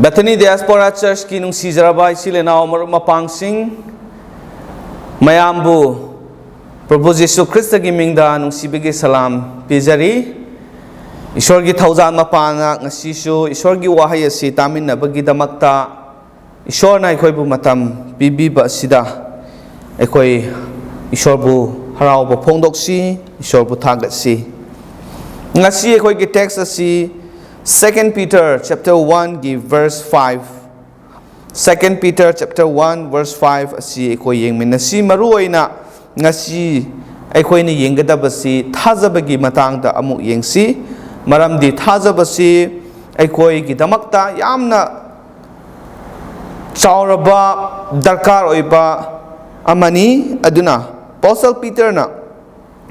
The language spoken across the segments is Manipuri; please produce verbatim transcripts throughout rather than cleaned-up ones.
Bethany Diaspora Churchꯀꯤ ꯅꯨꯡꯁꯤꯖꯔꯕ ꯏꯆꯤꯜ ꯏꯅꯥꯎ ꯃꯔꯨꯞ ꯃꯄꯥꯡꯁꯤꯡ, ꯃꯌꯥꯝꯕꯨ ꯄ꯭ꯔꯚꯨ ꯖꯤꯁꯨ ꯈ꯭ꯔꯤꯁꯇꯒꯤ ꯃꯤꯡꯗ ꯅꯨꯡꯁꯤꯕꯒꯤ ꯁꯂꯥꯝ ꯄꯤꯖꯔꯤ꯫ ꯏꯁꯣꯔꯒꯤ ꯊꯧꯖꯥꯜ ꯃꯄꯥꯅ ꯉꯁꯤꯁꯨ ꯏꯁꯣꯔꯒꯤ ꯋꯥꯍꯩ ꯑꯁꯤ ꯇꯥꯃꯤꯟꯅꯕꯒꯤꯗꯃꯛꯇ ꯏꯁꯣꯔꯅ ꯑꯩꯈꯣꯏꯕꯨ ꯃꯇꯝ ꯄꯤꯕꯤꯕ ꯑꯁꯤꯗ ꯑꯩꯈꯣꯏ ꯏꯁꯣꯔꯕꯨ ꯍꯔꯥꯎꯕ ꯐꯣꯡꯗꯣꯛꯁꯤ, ꯏꯁꯣꯔꯕꯨ ꯊꯥꯒꯠꯁꯤ꯫ ꯉꯁꯤ ꯑꯩꯈꯣꯏꯒꯤ text ꯑꯁꯤ Second Peter chapter oneꯒꯤ verse five, Second Peter chapter one verse five ꯑꯁꯤ ꯑꯩꯈꯣꯏ ꯌꯦꯡꯃꯤꯟꯅꯁꯤ꯫ ꯃꯔꯨꯑꯣꯏꯅ ꯉꯁꯤ ꯑꯩꯈꯣꯏꯅ ꯌꯦꯡꯒꯗꯕꯁꯤ ꯊꯥꯖꯕꯒꯤ ꯃꯇꯥꯡꯗ ꯑꯃꯨꯛ ꯌꯦꯡꯁꯤ, ꯃꯔꯝꯗꯤ ꯊꯥꯖꯕꯁꯤ ꯑꯩꯈꯣꯏꯒꯤꯗꯃꯛꯇ ꯌꯥꯝꯅ ꯆꯥꯎꯔꯕ ꯗꯔꯀꯥꯔ ꯑꯣꯏꯕ ꯑꯃꯅꯤ꯫ ꯑꯗꯨꯅ ꯑꯄꯣꯁꯇꯜ ꯄꯤꯇꯔꯅ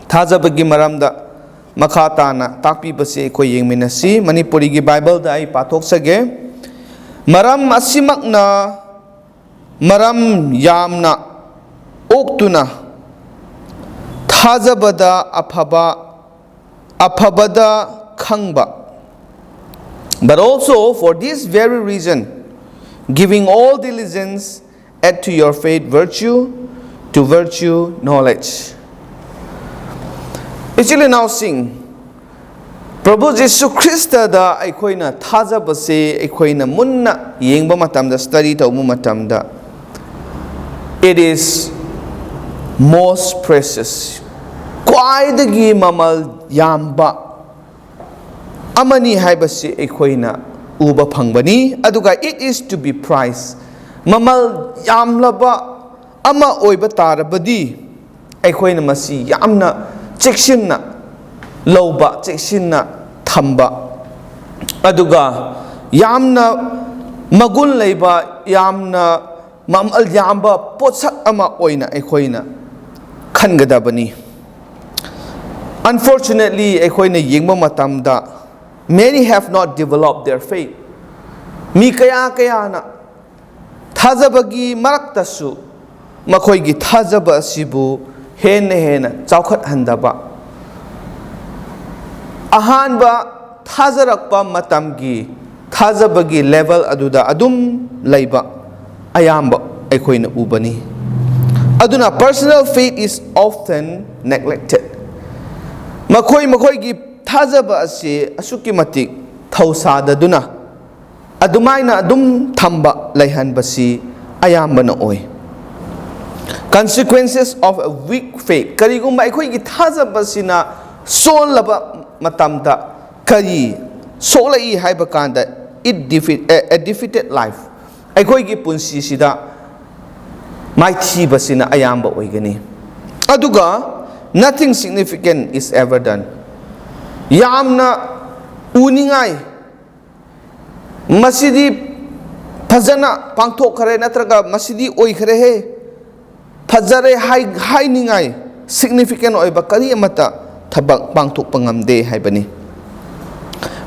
ꯊꯥꯖꯕꯒꯤ ꯃꯔꯝꯗ ꯃꯈꯥ ꯇꯥꯅ ꯇꯥꯛꯄꯤꯕꯁꯤ ꯑꯩꯈꯣꯏ ꯌꯦꯡꯃꯤꯟꯅꯁꯤ꯫ ꯃꯅꯤꯄꯨꯔꯤꯒꯤ ꯕꯥꯏꯕꯜꯗ ꯑꯩ ꯄꯥꯊꯣꯛꯆꯒꯦ꯫ ꯃꯔꯝ ꯑꯁꯤꯃꯛꯅ ꯃꯔꯝ ꯌꯥꯝꯅ ꯑꯣꯛꯇꯨꯅ ꯊꯥꯖꯕꯗ ꯑꯐꯕ, ꯑꯐꯕꯗ ꯈꯪꯕ, but also for this very reason, giving all diligence, add to your faith virtue, to virtue knowledge. ꯏꯆꯤꯜ ꯏꯅꯥꯎꯁꯤꯡ, ꯄ꯭ꯔꯚꯨ ꯖꯤꯁꯨ ꯈ꯭ꯔꯤꯁꯇꯗ ꯑꯩꯈꯣꯏꯅ ꯊꯥꯖꯕꯁꯦ ꯑꯩꯈꯣꯏꯅ ꯃꯨꯟꯅ ꯌꯦꯡꯕ ꯃꯇꯝꯗ, study ꯇꯧꯕ ꯃꯇꯝꯗ, it is most precious, ꯈ꯭ꯋꯥꯏꯗꯒꯤ ꯃꯃꯜ ꯌꯥꯝꯕ ꯑꯃꯅꯤ ꯍꯥꯏꯕꯁꯤ ꯑꯩꯈꯣꯏꯅ ꯎꯕ ꯐꯪꯕꯅꯤ꯫ ꯑꯗꯨꯒ it is to be prized, ꯃꯃꯜ ꯌꯥꯝꯂꯕ ꯑꯃ ꯑꯣꯏꯕ ꯇꯥꯔꯕꯗꯤ ꯑꯩꯈꯣꯏꯅ ꯃꯁꯤ ꯌꯥꯝꯅ ꯆꯦꯛꯁꯤꯟꯅ ꯂꯧꯕ, ꯆꯦꯛꯁꯤꯟꯅ ꯊꯝꯕ, ꯑꯗꯨꯒ ꯌꯥꯝꯅ ꯃꯒꯨꯟ ꯂꯩꯕ, ꯌꯥꯝꯅ ꯃꯃꯜ ꯌꯥꯝꯕ ꯄꯣꯠꯁꯛ ꯑꯃ ꯑꯣꯏꯅ ꯑꯩꯈꯣꯏꯅ ꯈꯟꯒꯗꯕꯅꯤ꯫ Unfortunately, ꯑꯩꯈꯣꯏꯅ ꯌꯦꯡꯕ ꯃꯇꯝꯗ, many have not developed their faith. ꯃꯤ ꯀꯌꯥ ꯀꯌꯥꯅ ꯊꯥꯖꯕꯒꯤ ꯃꯔꯛꯇꯁꯨ ꯃꯈꯣꯏꯒꯤ ꯊꯥꯖꯕ ꯑꯁꯤꯕꯨ ꯍꯦꯟꯅ ꯍꯦꯟꯅ ꯆꯥꯎꯈꯠꯍꯟꯗꯕ, ꯑꯍꯥꯟꯕ ꯊꯥꯖꯔꯛꯄ ꯃꯇꯝꯒꯤ ꯊꯥꯖꯕꯒꯤ level ꯑꯗꯨꯗ ꯑꯗꯨꯝ ꯂꯩꯕ ꯑꯌꯥꯝꯕ ꯑꯩꯈꯣꯏꯅ ꯎꯕꯅꯤ꯫ ꯑꯗꯨꯅ personal faith is often neglected꯫ ꯃꯈꯣꯏ ꯃꯈꯣꯏꯒꯤ ꯊꯥꯖꯕ ꯑꯁꯤ ꯑꯁꯨꯛꯀꯤ ꯃꯇꯤꯛ ꯊꯧꯁꯥꯗꯗꯨꯅ ꯑꯗꯨꯃꯥꯏꯅ ꯑꯗꯨꯝ ꯊꯝꯕ, ꯂꯩꯍꯟꯕꯁꯤ ꯑꯌꯥꯝꯕꯅ ꯑꯣꯏ꯫ Consequences of a weak faith꯫ ꯀꯔꯤꯒꯨꯝꯕ ꯑꯩꯈꯣꯏꯒꯤ ꯊꯥꯖꯕꯁꯤꯅ ꯁꯣꯜꯂꯕ ꯃꯇꯝꯗ ꯀꯔꯤ ꯁꯣꯛꯂꯛꯏ ꯍꯥꯏꯕ ꯀꯥꯟꯗ, it defeat, a, a defeated life꯫ ꯑꯩꯈꯣꯏꯒꯤ ꯄꯨꯟꯁꯤꯁꯤꯗ ꯃꯥꯏꯊꯤꯕꯁꯤꯅ ꯑꯌꯥꯝꯕ ꯑꯣꯏꯒꯅꯤ꯫ ꯑꯗꯨꯒ nothing significant is ever done꯫ ꯌꯥꯝꯅ ꯎꯅꯤꯡꯉꯥꯏ, ꯃꯁꯤꯗꯤ ꯐꯖꯅ ꯄꯥꯡꯊꯣꯛꯈ꯭ꯔꯦ, ꯅꯠꯇ꯭ꯔꯒ ꯃꯁꯤꯗꯤ ꯑꯣꯏꯈ꯭ꯔꯦꯍꯦ, ꯐꯖꯔꯦ ꯍꯥꯏ-, ꯍꯥꯏꯅꯤꯡꯉꯥꯏ significant ꯑꯣꯏꯕ ꯀꯔꯤ ꯑꯃꯠꯇ ꯊꯕꯛ ꯄꯥꯡꯊꯣꯛꯄ ꯉꯝꯗꯦ ꯍꯥꯏꯕꯅꯤ꯫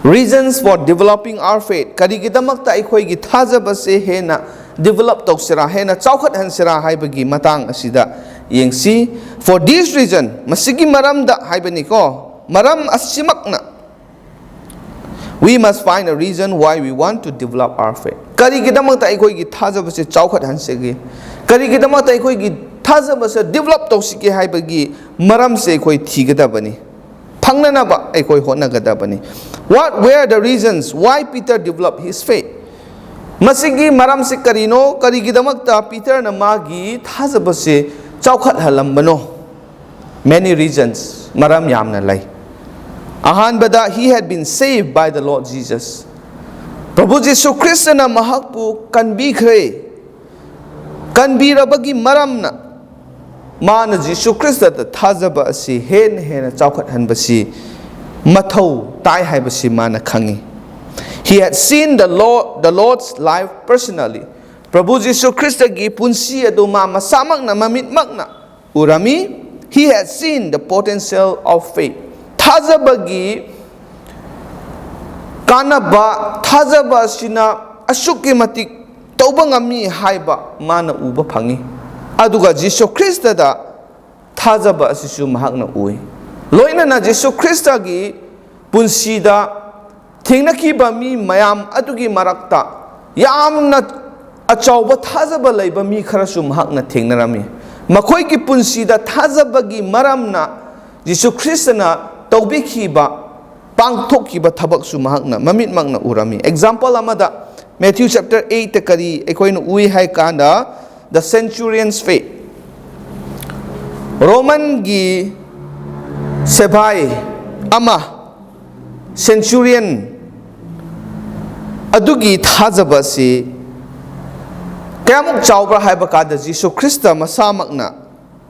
Reasons for developing our faith꯫ ꯀꯔꯤꯒꯤꯗꯃꯛꯇ ꯑꯩꯈꯣꯏꯒꯤ ꯊꯥꯖꯕꯁꯦ ꯍꯦꯟꯅ develop ꯇꯧꯁꯤꯔꯥ, ꯍꯦꯟꯅ ꯆꯥꯎꯈꯠꯍꯟꯁꯤꯔꯥ ꯍꯥꯏꯕꯒꯤ ꯃꯇꯥꯡ ꯑꯁꯤꯗ ꯌꯦꯡꯁꯤ꯫ For this reason, ꯃꯁꯤꯒꯤ ꯃꯔꯝꯗ ꯍꯥꯏꯕꯅꯤꯀꯣ, ꯃꯔꯝ ꯑꯁꯤꯃꯛꯅ, we must find a reason why we want to develop our faith꯫ ꯀꯔꯤꯒꯤꯗꯃꯛꯇ ꯑꯩꯈꯣꯏꯒꯤ ꯊꯥꯖꯕꯁꯦ ꯆꯥꯎꯈꯠꯍꯟꯁꯤꯒꯦ? ꯀꯔꯤꯒꯤꯗꯃꯛꯇ ꯑꯩꯈꯣꯏꯒꯤ ꯊꯥꯖꯕꯁꯦ develop ꯇꯧꯁꯤꯒꯦ ꯍꯥꯏꯕꯒꯤ ꯃꯔꯝꯁꯦ ꯑꯩꯈꯣꯏ ꯊꯤꯒꯗꯕꯅꯤ, ꯐꯪꯅꯅꯕ ꯑꯩꯈꯣꯏ ꯍꯣꯠꯅꯒꯗꯕꯅꯤ꯫ What were the reasons why Peter developed his faith? ꯃꯁꯤꯒꯤ ꯃꯔꯝꯁꯤ ꯀꯔꯤꯅꯣ? ꯀꯔꯤꯒꯤꯗꯃꯛꯇ ꯄꯤꯇꯔꯅ ꯃꯥꯒꯤ ꯊꯥꯖꯕꯁꯦ ꯆꯥꯎꯈꯠꯍꯜꯂꯝꯕꯅꯣ? Many reasons, ꯃꯔꯝ ꯌꯥꯝꯅ ꯂꯩ꯫ ꯑꯍꯥꯟꯕꯗ, he had been saved by the Lord Jesus꯫ ꯄ꯭ꯔꯚꯨ ꯖꯤꯁꯨ ꯈ꯭ꯔꯤꯁꯇꯅ ꯃꯍꯥꯛꯄꯨ ꯀꯟꯕꯤꯈ꯭ꯔꯦ꯫ ꯀꯟꯕꯤꯔꯕꯒꯤ ꯃꯔꯝꯅ ꯃꯥꯅ ꯖꯤꯁꯨ ꯈ꯭ꯔꯤꯁꯇꯗ ꯊꯥꯖꯕ ꯑꯁꯤ ꯍꯦꯟꯅ ꯍꯦꯟꯅ ꯆꯥꯎꯈꯠꯍꯟꯕꯁꯤ ꯃꯊꯧ ꯇꯥꯏ ꯍꯥꯏꯕꯁꯤ ꯃꯥꯅ ꯈꯪꯉꯤ꯫ He had seen the Lord, the Lord's life personally꯫ ꯄ꯭ꯔꯚꯨ ꯖꯤꯁꯨ ꯈ꯭ꯔꯤꯁꯇꯒꯤ ꯄꯨꯟꯁꯤ ꯑꯗꯨ ꯃꯥ ꯃꯁꯥꯃꯛꯅ, ꯃꯃꯤꯠꯃꯛꯅ ꯎꯔꯝꯃꯤ꯫ He had seen the potential of faith꯫ ꯊꯥꯖꯕꯒꯤ ꯀꯥꯟꯅꯕ, ꯊꯥꯖꯕ ꯑꯁꯤꯅ ꯑꯁꯨꯛꯀꯤ ꯃꯇꯤꯛ ꯇꯧꯕ ꯉꯝꯃꯤ ꯍꯥꯏꯕ ꯃꯥꯅ ꯎꯕ ꯐꯪꯉꯤ꯫ ꯑꯗꯨꯒ ꯖꯤꯁꯨ ꯈ꯭ꯔꯤꯁꯇꯗ ꯊꯥꯖꯕ ꯑꯁꯤꯁꯨ ꯃꯍꯥꯛꯅ ꯎꯏ꯫ ꯂꯣꯏꯅꯅ ꯖꯤꯁꯨ ꯈ꯭ꯔꯤꯁꯇꯒꯤ ꯄꯨꯟꯁꯤꯗ ꯊꯦꯡꯅꯈꯤꯕ ꯃꯤ ꯃꯌꯥꯝ ꯑꯗꯨꯒꯤ ꯃꯔꯛꯇ ꯌꯥꯝꯅ ꯑꯆꯧꯕ ꯊꯥꯖꯕ ꯂꯩꯕ ꯃꯤ ꯈꯔꯁꯨ ꯃꯍꯥꯛꯅ ꯊꯦꯡꯅꯔꯝꯃꯤ꯫ ꯃꯈꯣꯏꯒꯤ ꯄꯨꯟꯁꯤꯗ ꯊꯥꯖꯕꯒꯤ ꯃꯔꯝꯅ ꯖꯤꯁꯨ ꯈ꯭ꯔꯤꯁꯇꯅ ꯇꯧꯕꯤꯈꯤꯕ, ꯄꯥꯡꯊꯣꯛꯈꯤꯕ ꯊꯕꯛꯁꯨ ꯃꯍꯥꯛꯅ ꯃꯃꯤꯠꯃꯛꯅ ꯎꯔꯝꯃꯤ꯫ Example ꯑꯃꯗ, Matthew chapter eight ꯀꯔꯤ ꯑꯩꯈꯣꯏꯅ ꯎꯏ ꯍꯥꯏ ꯀꯥꯟꯗ, the centurion's faith, ꯔꯣꯃꯟꯒꯤ ꯁꯤꯐꯥꯏ ꯑꯃ, centurion ꯑꯗꯨꯒꯤ ꯊꯥꯖꯕ ꯑꯁꯤ ꯀꯌꯥꯃꯨꯛ ꯆꯥꯎꯕ꯭ꯔꯥ ꯍꯥꯏꯕ ꯀꯥꯟꯗ, ꯖꯤꯁꯨ ꯈ꯭ꯔꯤꯁꯇ ꯃꯁꯥꯃꯛꯅ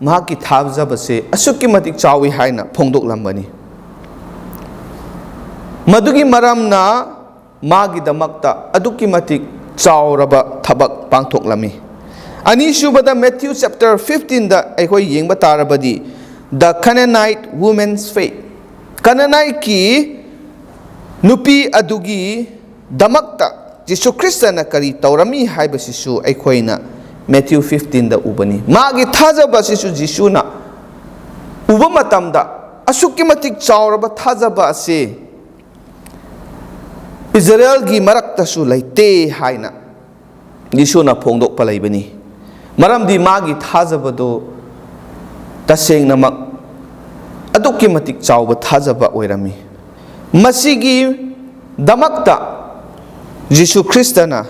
ꯃꯍꯥꯛꯀꯤ ꯊꯥꯖꯕꯁꯦ ꯑꯁꯨꯛꯀꯤ ꯃꯇꯤꯛ ꯆꯥꯎꯏ ꯍꯥꯏꯅ ꯐꯣꯡꯗꯣꯛꯂꯝꯕꯅꯤ꯫ ꯃꯗꯨꯒꯤ ꯃꯔꯝꯅ ꯃꯥꯒꯤꯗꯃꯛꯇ ꯑꯗꯨꯛꯀꯤ ꯃꯇꯤꯛ ꯆꯥꯎꯔꯕ ꯊꯕꯛ ꯄꯥꯡꯊꯣꯛꯂꯝꯃꯤ꯫ ꯑꯅꯤꯁꯨꯕꯗ, Matthew chapter fifteenꯗ ꯑꯩꯈꯣꯏ ꯌꯦꯡꯕ ꯇꯥꯔꯕꯗꯤ, the Canaanite woman's faith, ꯀꯅꯥꯅꯥꯏꯠꯀꯤ ꯅꯨꯄꯤ ꯑꯗꯨꯒꯤꯗꯃꯛꯇ ꯖꯤꯁꯨ ꯈ꯭ꯔꯤꯁꯇꯅ ꯀꯔꯤ ꯇꯧꯔꯝꯃꯤ ꯍꯥꯏꯕꯁꯤꯁꯨ ꯑꯩꯈꯣꯏꯅ Matthew fifteenꯗ ꯎꯕꯅꯤ꯫ ꯃꯥꯒꯤ ꯊꯥꯖꯕ ꯑꯁꯤꯁꯨ ꯖꯤꯁꯨꯅ ꯎꯕ ꯃꯇꯝꯗ, ꯑꯁꯨꯛꯀꯤ ꯃꯇꯤꯛ ꯆꯥꯎꯔꯕ ꯊꯥꯖꯕ ꯑꯁꯤ ꯏꯖꯔꯦꯜꯒꯤ ꯃꯔꯛꯇꯁꯨ ꯂꯩꯇꯦ ꯍꯥꯏꯅ ꯌꯤꯁꯨꯅ ꯐꯣꯡꯗꯣꯛꯄ ꯂꯩꯕꯅꯤ꯫ ꯃꯔꯝꯗꯤ ꯃꯥꯒꯤ ꯊꯥꯖꯕꯗꯨ ꯇꯁꯦꯡꯅꯃꯛ ꯑꯗꯨꯛꯀꯤ ꯃꯇꯤꯛ ꯆꯥꯎꯕ ꯊꯥꯖꯕ ꯑꯣꯏꯔꯝꯃꯤ꯫ ꯃꯁꯤꯒꯤꯗꯃꯛꯇ ꯖꯤꯁꯨ ꯈ꯭ꯔꯤꯁꯇꯅ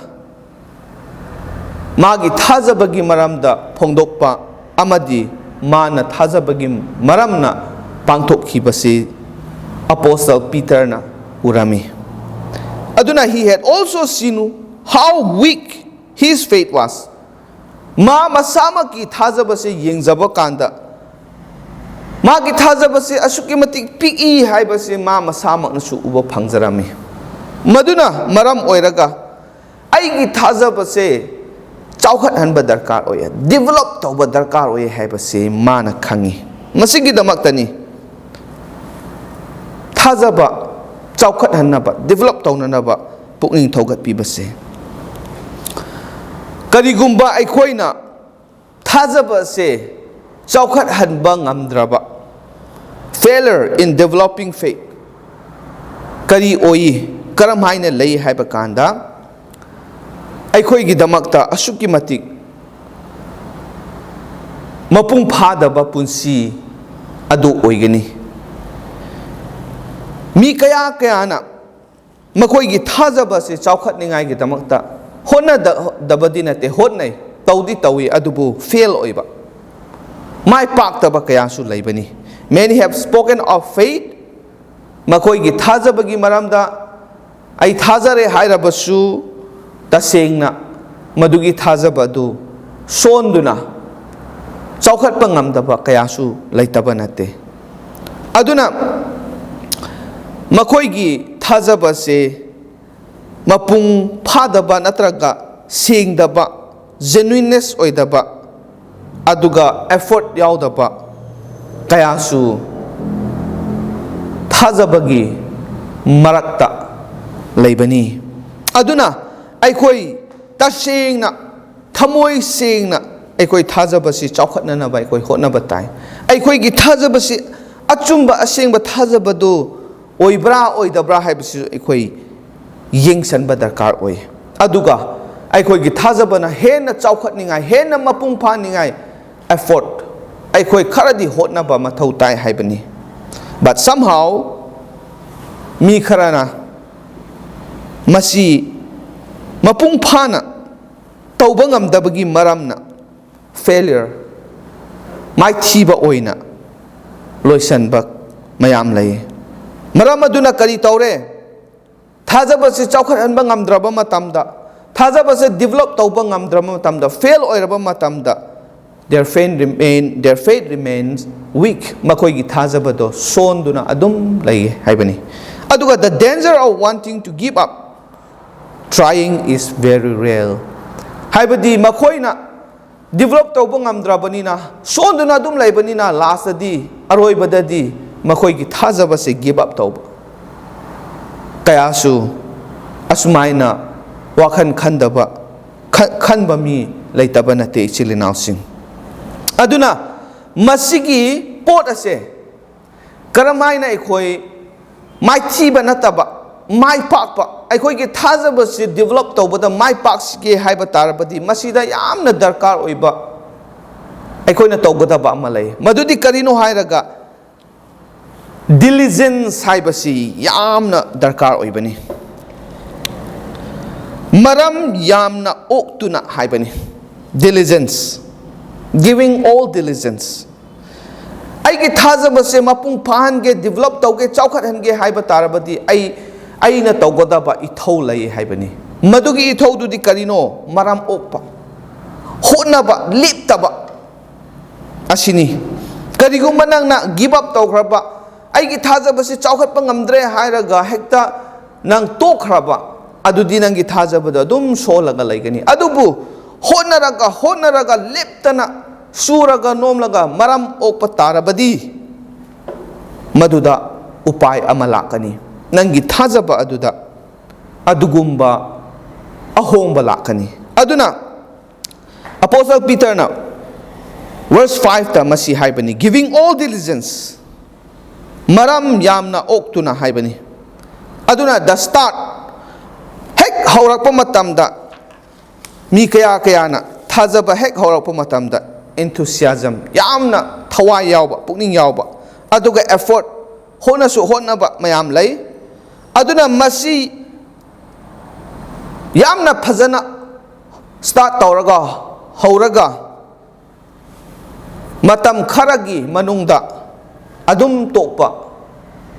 ꯃꯥꯒꯤ ꯊꯥꯖꯕꯒꯤ ꯃꯔꯝꯗ ꯐꯣꯡꯗꯣꯛꯄ ꯑꯃꯗꯤ ꯃꯥꯅ ꯊꯥꯖꯕꯒꯤ ꯃꯔꯝꯅ ꯄꯥꯡꯊꯣꯛꯈꯤꯕꯁꯤ ꯑꯄꯣꯁꯇꯜ ꯄꯤꯇꯔꯅ ꯎꯔꯝꯃꯤ꯫ ꯑꯗꯨꯅ, he had also seen how weak his faith was. ꯃꯥ ꯃꯁꯥꯃꯛꯀꯤ ꯊꯥꯖꯕꯁꯦ ꯌꯦꯡꯖꯕ ꯀꯥꯟꯗ, ꯃꯥꯒꯤ ꯊꯥꯖꯕꯁꯦ ꯑꯁꯨꯛꯀꯤ ꯃꯇꯤꯛ ꯄꯤꯛꯏ ꯍꯥꯏꯕꯁꯦ ꯃꯥ ꯃꯁꯥꯃꯛꯅꯁꯨ ꯎꯕ ꯐꯪꯖꯔꯝꯃꯤ꯫ ꯃꯗꯨꯅ ꯃꯔꯝ ꯑꯣꯏꯔꯒ, ꯑꯩꯒꯤ ꯊꯥꯖꯕꯁꯦ ꯆꯥꯎꯈꯠꯍꯟꯕ ꯗꯔꯀꯥꯔ ꯑꯣꯏꯌꯦ, develop ꯇꯧꯕ ꯗꯔꯀꯥꯔ ꯑꯣꯏꯌꯦ ꯍꯥꯏꯕꯁꯦ ꯃꯥꯅ ꯈꯪꯉꯤ꯫ ꯃꯁꯤꯒꯤꯗꯃꯛꯇꯅꯤ ꯊꯥꯖꯕ ꯆꯥꯎꯈꯠꯍꯟꯅꯕ, develop ꯇꯧꯅꯅꯕ ꯄꯨꯛꯅꯤꯡ ꯊꯧꯒꯠꯄꯤꯕꯁꯦ꯫ ꯀꯔꯤꯒꯨꯝꯕ ꯑꯩꯈꯣꯏꯅ ꯊꯥꯖꯕ ꯑꯁꯦ ꯆꯥꯎꯈꯠꯍꯟꯕ ꯉꯝꯗ꯭ꯔꯕ, failure in developing faith, ꯀꯔꯤ ꯑꯣꯏ, ꯀꯔꯝ ꯍꯥꯏꯅ ꯂꯩ ꯍꯥꯏꯕ ꯀꯥꯟꯗ, ꯑꯩꯈꯣꯏꯒꯤꯗꯃꯛꯇ ꯑꯁꯨꯛꯀꯤ ꯃꯇꯤꯛ ꯃꯄꯨꯡ ꯐꯥꯗꯕ ꯄꯨꯟꯁꯤ ꯑꯗꯨ ꯑꯣꯏꯒꯅꯤ꯫ ꯃꯤ ꯀꯌꯥ ꯀꯌꯥꯅ ꯃꯈꯣꯏꯒꯤ ꯊꯥꯖꯕꯁꯤ ꯆꯥꯎꯈꯠꯅꯤꯡꯉꯥꯏꯒꯤꯗꯃꯛꯇ ꯍꯣꯠꯅꯗꯕꯗꯤ ꯅꯠꯇꯦ, ꯍꯣꯠꯅꯩ, ꯇꯧꯗꯤ ꯇꯧꯏ, ꯑꯗꯨꯕꯨ ꯐꯦꯜ ꯑꯣꯏꯕ, ꯃꯥꯏ ꯄꯥꯛꯇꯕ ꯀꯌꯥꯁꯨ ꯂꯩꯕꯅꯤ꯫ Many have spoken of faith, ꯃꯈꯣꯏꯒꯤ ꯊꯥꯖꯕꯒꯤ ꯃꯔꯝꯗ, "ꯑꯩ ꯊꯥꯖꯔꯦ" ꯍꯥꯏꯔꯕꯁꯨ, ꯇꯁꯦꯡꯅ ꯃꯗꯨꯒꯤ ꯊꯥꯖꯕ ꯑꯗꯨ ꯁꯣꯟꯗꯨꯅ ꯆꯥꯎꯈꯠꯄ ꯉꯝꯗꯕ ꯀꯌꯥꯁꯨ ꯂꯩꯇꯕ ꯅꯠꯇꯦ꯫ ꯑꯗꯨꯅ ꯃꯈꯣꯏꯒꯤ ꯊꯥꯖꯕꯁꯦ ꯃꯄꯨꯡ ꯐꯥꯗꯕ ꯅꯠꯇ꯭ꯔꯒ ꯁꯦꯡꯗꯕ, ꯖꯦꯅ꯭ꯋꯤꯟꯅꯦꯁ ꯑꯣꯏꯗꯕ, ꯑꯗꯨꯒ ꯑꯦꯐꯣꯔꯠ ꯌꯥꯎꯗꯕ ꯀꯌꯥꯁꯨ ꯊꯥꯖꯕꯒꯤ ꯃꯔꯛꯇ ꯂꯩꯕꯅꯤ꯫ ꯑꯗꯨꯅ ꯑꯩꯈꯣꯏ ꯇꯁꯦꯡꯅ, ꯊꯃꯣꯏ ꯁꯦꯡꯅ ꯑꯩꯈꯣꯏ ꯊꯥꯖꯕꯁꯤ ꯆꯥꯎꯈꯠꯅꯅꯕ ꯑꯩꯈꯣꯏ ꯍꯣꯠꯅꯕ ꯇꯥꯏ꯫ ꯑꯩꯈꯣꯏꯒꯤ ꯊꯥꯖꯕꯁꯤ ꯑꯆꯨꯝꯕ, ꯑꯁꯦꯡꯕ ꯊꯥꯖꯕꯗꯨ ꯑꯣꯏꯕ꯭ꯔꯥ, ꯑꯣꯏꯗꯕ꯭ꯔꯥ ꯍꯥꯏꯕꯁꯤꯁꯨ ꯑꯩꯈꯣꯏ ꯌꯦꯡꯁꯤꯟꯕ ꯗꯔꯀꯥꯔ ꯑꯣꯏ꯫ ꯑꯗꯨꯒ ꯑꯩꯈꯣꯏꯒꯤ ꯊꯥꯖꯕꯅ ꯍꯦꯟꯅ ꯆꯥꯎꯈꯠꯅꯤꯡꯉꯥꯏ, ꯍꯦꯟꯅ ꯃꯄꯨꯡ ꯐꯥꯅꯤꯡꯉꯥꯏ ꯑꯦꯐꯣꯔꯠ ꯑꯩꯈꯣꯏ ꯈꯔꯗꯤ ꯍꯣꯠꯅꯕ ꯃꯊꯧ ꯇꯥꯏ ꯍꯥꯏꯕꯅꯤ꯫ But somehow, ꯃꯤ ꯈꯔꯅ ꯃꯁꯤ ꯃꯄꯨꯡ ꯐꯥꯅ ꯇꯧꯕ ꯉꯝꯗꯕꯒꯤ ꯃꯔꯝꯅ ꯐꯦꯂꯤꯌꯔ, ꯃꯥꯏꯊꯤꯕ ꯑꯣꯏꯅ ꯂꯣꯏꯁꯤꯟꯕ ꯃꯌꯥꯝ ꯂꯩ꯫ ꯃꯔꯝ ꯑꯗꯨꯅ ꯀꯔꯤ ꯇꯧꯔꯦ? ꯊꯥꯖꯕꯁꯤ ꯆꯥꯎꯈꯠꯍꯟꯕ ꯉꯝꯗ꯭ꯔꯕ ꯃꯇꯝꯗ, ꯊꯥꯖꯕꯁꯦ ꯗꯤꯕꯦꯂꯞ ꯇꯧꯕ ꯉꯝꯗ꯭ꯔꯕ ꯃꯇꯝꯗ, ꯐꯦꯜ ꯑꯣꯏꯔꯕ ꯃꯇꯝꯗ, their faith remain, their faith remains weak, ꯃꯈꯣꯏꯒꯤ ꯊꯥꯖꯕꯗꯣ ꯁꯣꯟꯗꯨꯅ ꯑꯗꯨꯝ ꯂꯩ ꯍꯥꯏꯕꯅꯤ꯫ ꯑꯗꯨꯒ the danger of wanting to give up trying is very real, ꯍꯥꯏꯕꯗꯤ ꯃꯈꯣꯏꯅ ꯗꯤꯕꯦꯂꯞ ꯇꯧꯕ ꯉꯝꯗ꯭ꯔꯕꯅꯤꯅ, ꯁꯣꯟꯗꯨꯅ ꯑꯗꯨꯝ ꯂꯩꯕꯅꯤꯅ, ꯂꯥꯁꯇꯗꯤ, ꯑꯔꯣꯏꯕꯗꯗꯤ ꯃꯈꯣꯏꯒꯤ ꯊꯥꯖꯕꯁꯦ ꯒꯤꯞ ꯑꯞ ꯇꯧꯕ ꯀꯌꯥꯁꯨ, ꯑꯁꯨꯃꯥꯏꯅ ꯋꯥꯈꯜ ꯈꯟꯗꯕ, ꯈꯟ-, ꯈꯟꯕ ꯃꯤ ꯂꯩꯇꯕ ꯅꯠꯇꯦ, ꯏꯆꯤꯜ ꯏꯅꯥꯎꯁꯤꯡ꯫ ꯑꯗꯨꯅ ꯃꯁꯤꯒꯤ ꯄꯣꯠ ꯑꯁꯦ ꯀꯔꯝꯍꯥꯏꯅ ꯑꯩꯈꯣꯏ ꯃꯥꯏꯊꯤꯕ ꯅꯠꯇꯕ, ꯃꯥꯏ ꯄꯥꯛꯄ, ꯑꯩꯈꯣꯏꯒꯤ ꯊꯥꯖꯕꯁꯤ develop ꯇꯧꯕꯗ ꯃꯥꯏ ꯄꯥꯛꯁꯤꯒꯦ ꯍꯥꯏꯕ ꯇꯥꯔꯕꯗꯤ, ꯃꯁꯤꯗ ꯌꯥꯝꯅ ꯗꯔꯀꯥꯔ ꯑꯣꯏꯕ ꯑꯩꯈꯣꯏꯅ ꯇꯧꯒꯗꯕ ꯑꯃ ꯂꯩ꯫ ꯃꯗꯨꯗꯤ ꯀꯔꯤꯅꯣ ꯍꯥꯏꯔꯒ, diligence ꯍꯥꯏꯕꯁꯤ ꯌꯥꯝꯅ ꯗꯔꯀꯥꯔ ꯑꯣꯏꯕꯅꯤ꯫ ꯃꯔꯝ ꯌꯥꯝꯅ ꯑꯣꯛꯇꯨꯅ ꯍꯥꯏꯕꯅꯤ꯫ Diligence, giving all diligence꯫ ꯑꯩꯒꯤ ꯊꯥꯖꯕꯁꯦ ꯃꯄꯨꯡ ꯐꯥꯍꯟꯒꯦ, develop ꯇꯧꯒꯦ, ꯆꯥꯎꯈꯠꯍꯟꯒꯦ ꯍꯥꯏꯕ ꯇꯥꯔꯕꯗꯤ, ꯑꯩ, ꯑꯩꯅ ꯇꯧꯒꯗꯕ ꯏꯊꯧ ꯂꯩ ꯍꯥꯏꯕꯅꯤ꯫ ꯃꯗꯨꯒꯤ ꯏꯊꯧꯗꯨꯗꯤ ꯀꯔꯤꯅꯣ? ꯃꯔꯝ ꯑꯣꯛꯄ, ꯍꯣꯠꯅꯕ, ꯂꯦꯞꯇꯕ ꯑꯁꯤꯅꯤ꯫ ꯀꯔꯤꯒꯨꯝꯕ ꯅꯪꯅ give up ꯇꯧꯈ꯭ꯔꯕ, "ꯑꯩꯒꯤ ꯊꯥꯖꯕꯁꯤ ꯆꯥꯎꯈꯠꯄ ꯉꯝꯗ꯭ꯔꯦ" ꯍꯥꯏꯔꯒ ꯍꯦꯛꯇ ꯅꯪ ꯇꯣꯛꯈ꯭ꯔꯕ, ꯑꯗꯨꯗꯤ ꯅꯪꯒꯤ ꯊꯥꯖꯕꯗꯣ ꯑꯗꯨꯝ ꯁꯣꯜꯂꯒ ꯂꯩꯒꯅꯤ꯫ ꯑꯗꯨꯕꯨ ꯍꯣꯠꯅꯔꯒ, ꯍꯣꯠꯅꯔꯒ, ꯂꯦꯞꯇꯅ ꯁꯨꯔꯒ ꯅꯣꯝꯂꯒ ꯃꯔꯝ ꯑꯣꯛꯄ ꯇꯥꯔꯕꯗꯤ, ꯃꯗꯨꯗ ꯎꯄꯥꯏ ꯑꯃ ꯂꯥꯛꯀꯅꯤ꯫ ꯅꯪꯒꯤ ꯊꯥꯖꯕ ꯑꯗꯨꯗ ꯑꯗꯨꯒꯨꯝꯕ ꯑꯍꯣꯡꯕ ꯂꯥꯛꯀꯅꯤ꯫ ꯑꯗꯨꯅ Apostle Peterꯅ verse fiveꯇ ꯃꯁꯤ ꯍꯥꯏꯕꯅꯤ, "Giving all diligence", ꯃꯔꯝ ꯌꯥꯝꯅ ꯑꯣꯛꯇꯨꯅ ꯍꯥꯏꯕꯅꯤ꯫ ꯑꯗꯨꯅ the start, ꯍꯦꯛ ꯍꯧꯔꯛꯄ ꯃꯇꯝꯗ, ꯃꯤ ꯀꯌꯥ ꯀꯌꯥꯅ ꯊꯥꯖꯕ ꯍꯦꯛ ꯍꯧꯔꯛꯄ ꯃꯇꯝꯗ enthusiasm, ꯌꯥꯝꯅ ꯊꯋꯥꯏ ꯌꯥꯎꯕ, ꯄꯨꯛꯅꯤꯡ ꯌꯥꯎꯕ, ꯑꯗꯨꯒ effort, ꯍꯣꯠꯅꯁꯨ ꯍꯣꯠꯅꯕ ꯃꯌꯥꯝ ꯂꯩ꯫ ꯑꯗꯨꯅ ꯃꯁꯤ ꯌꯥꯝꯅ ꯐꯖꯅ start ꯇꯧꯔꯒ, ꯍꯧꯔꯒ, ꯃꯇꯝ ꯈꯔꯒꯤ ꯃꯅꯨꯡꯗ ꯑꯗꯨꯝ ꯇꯣꯛꯄ,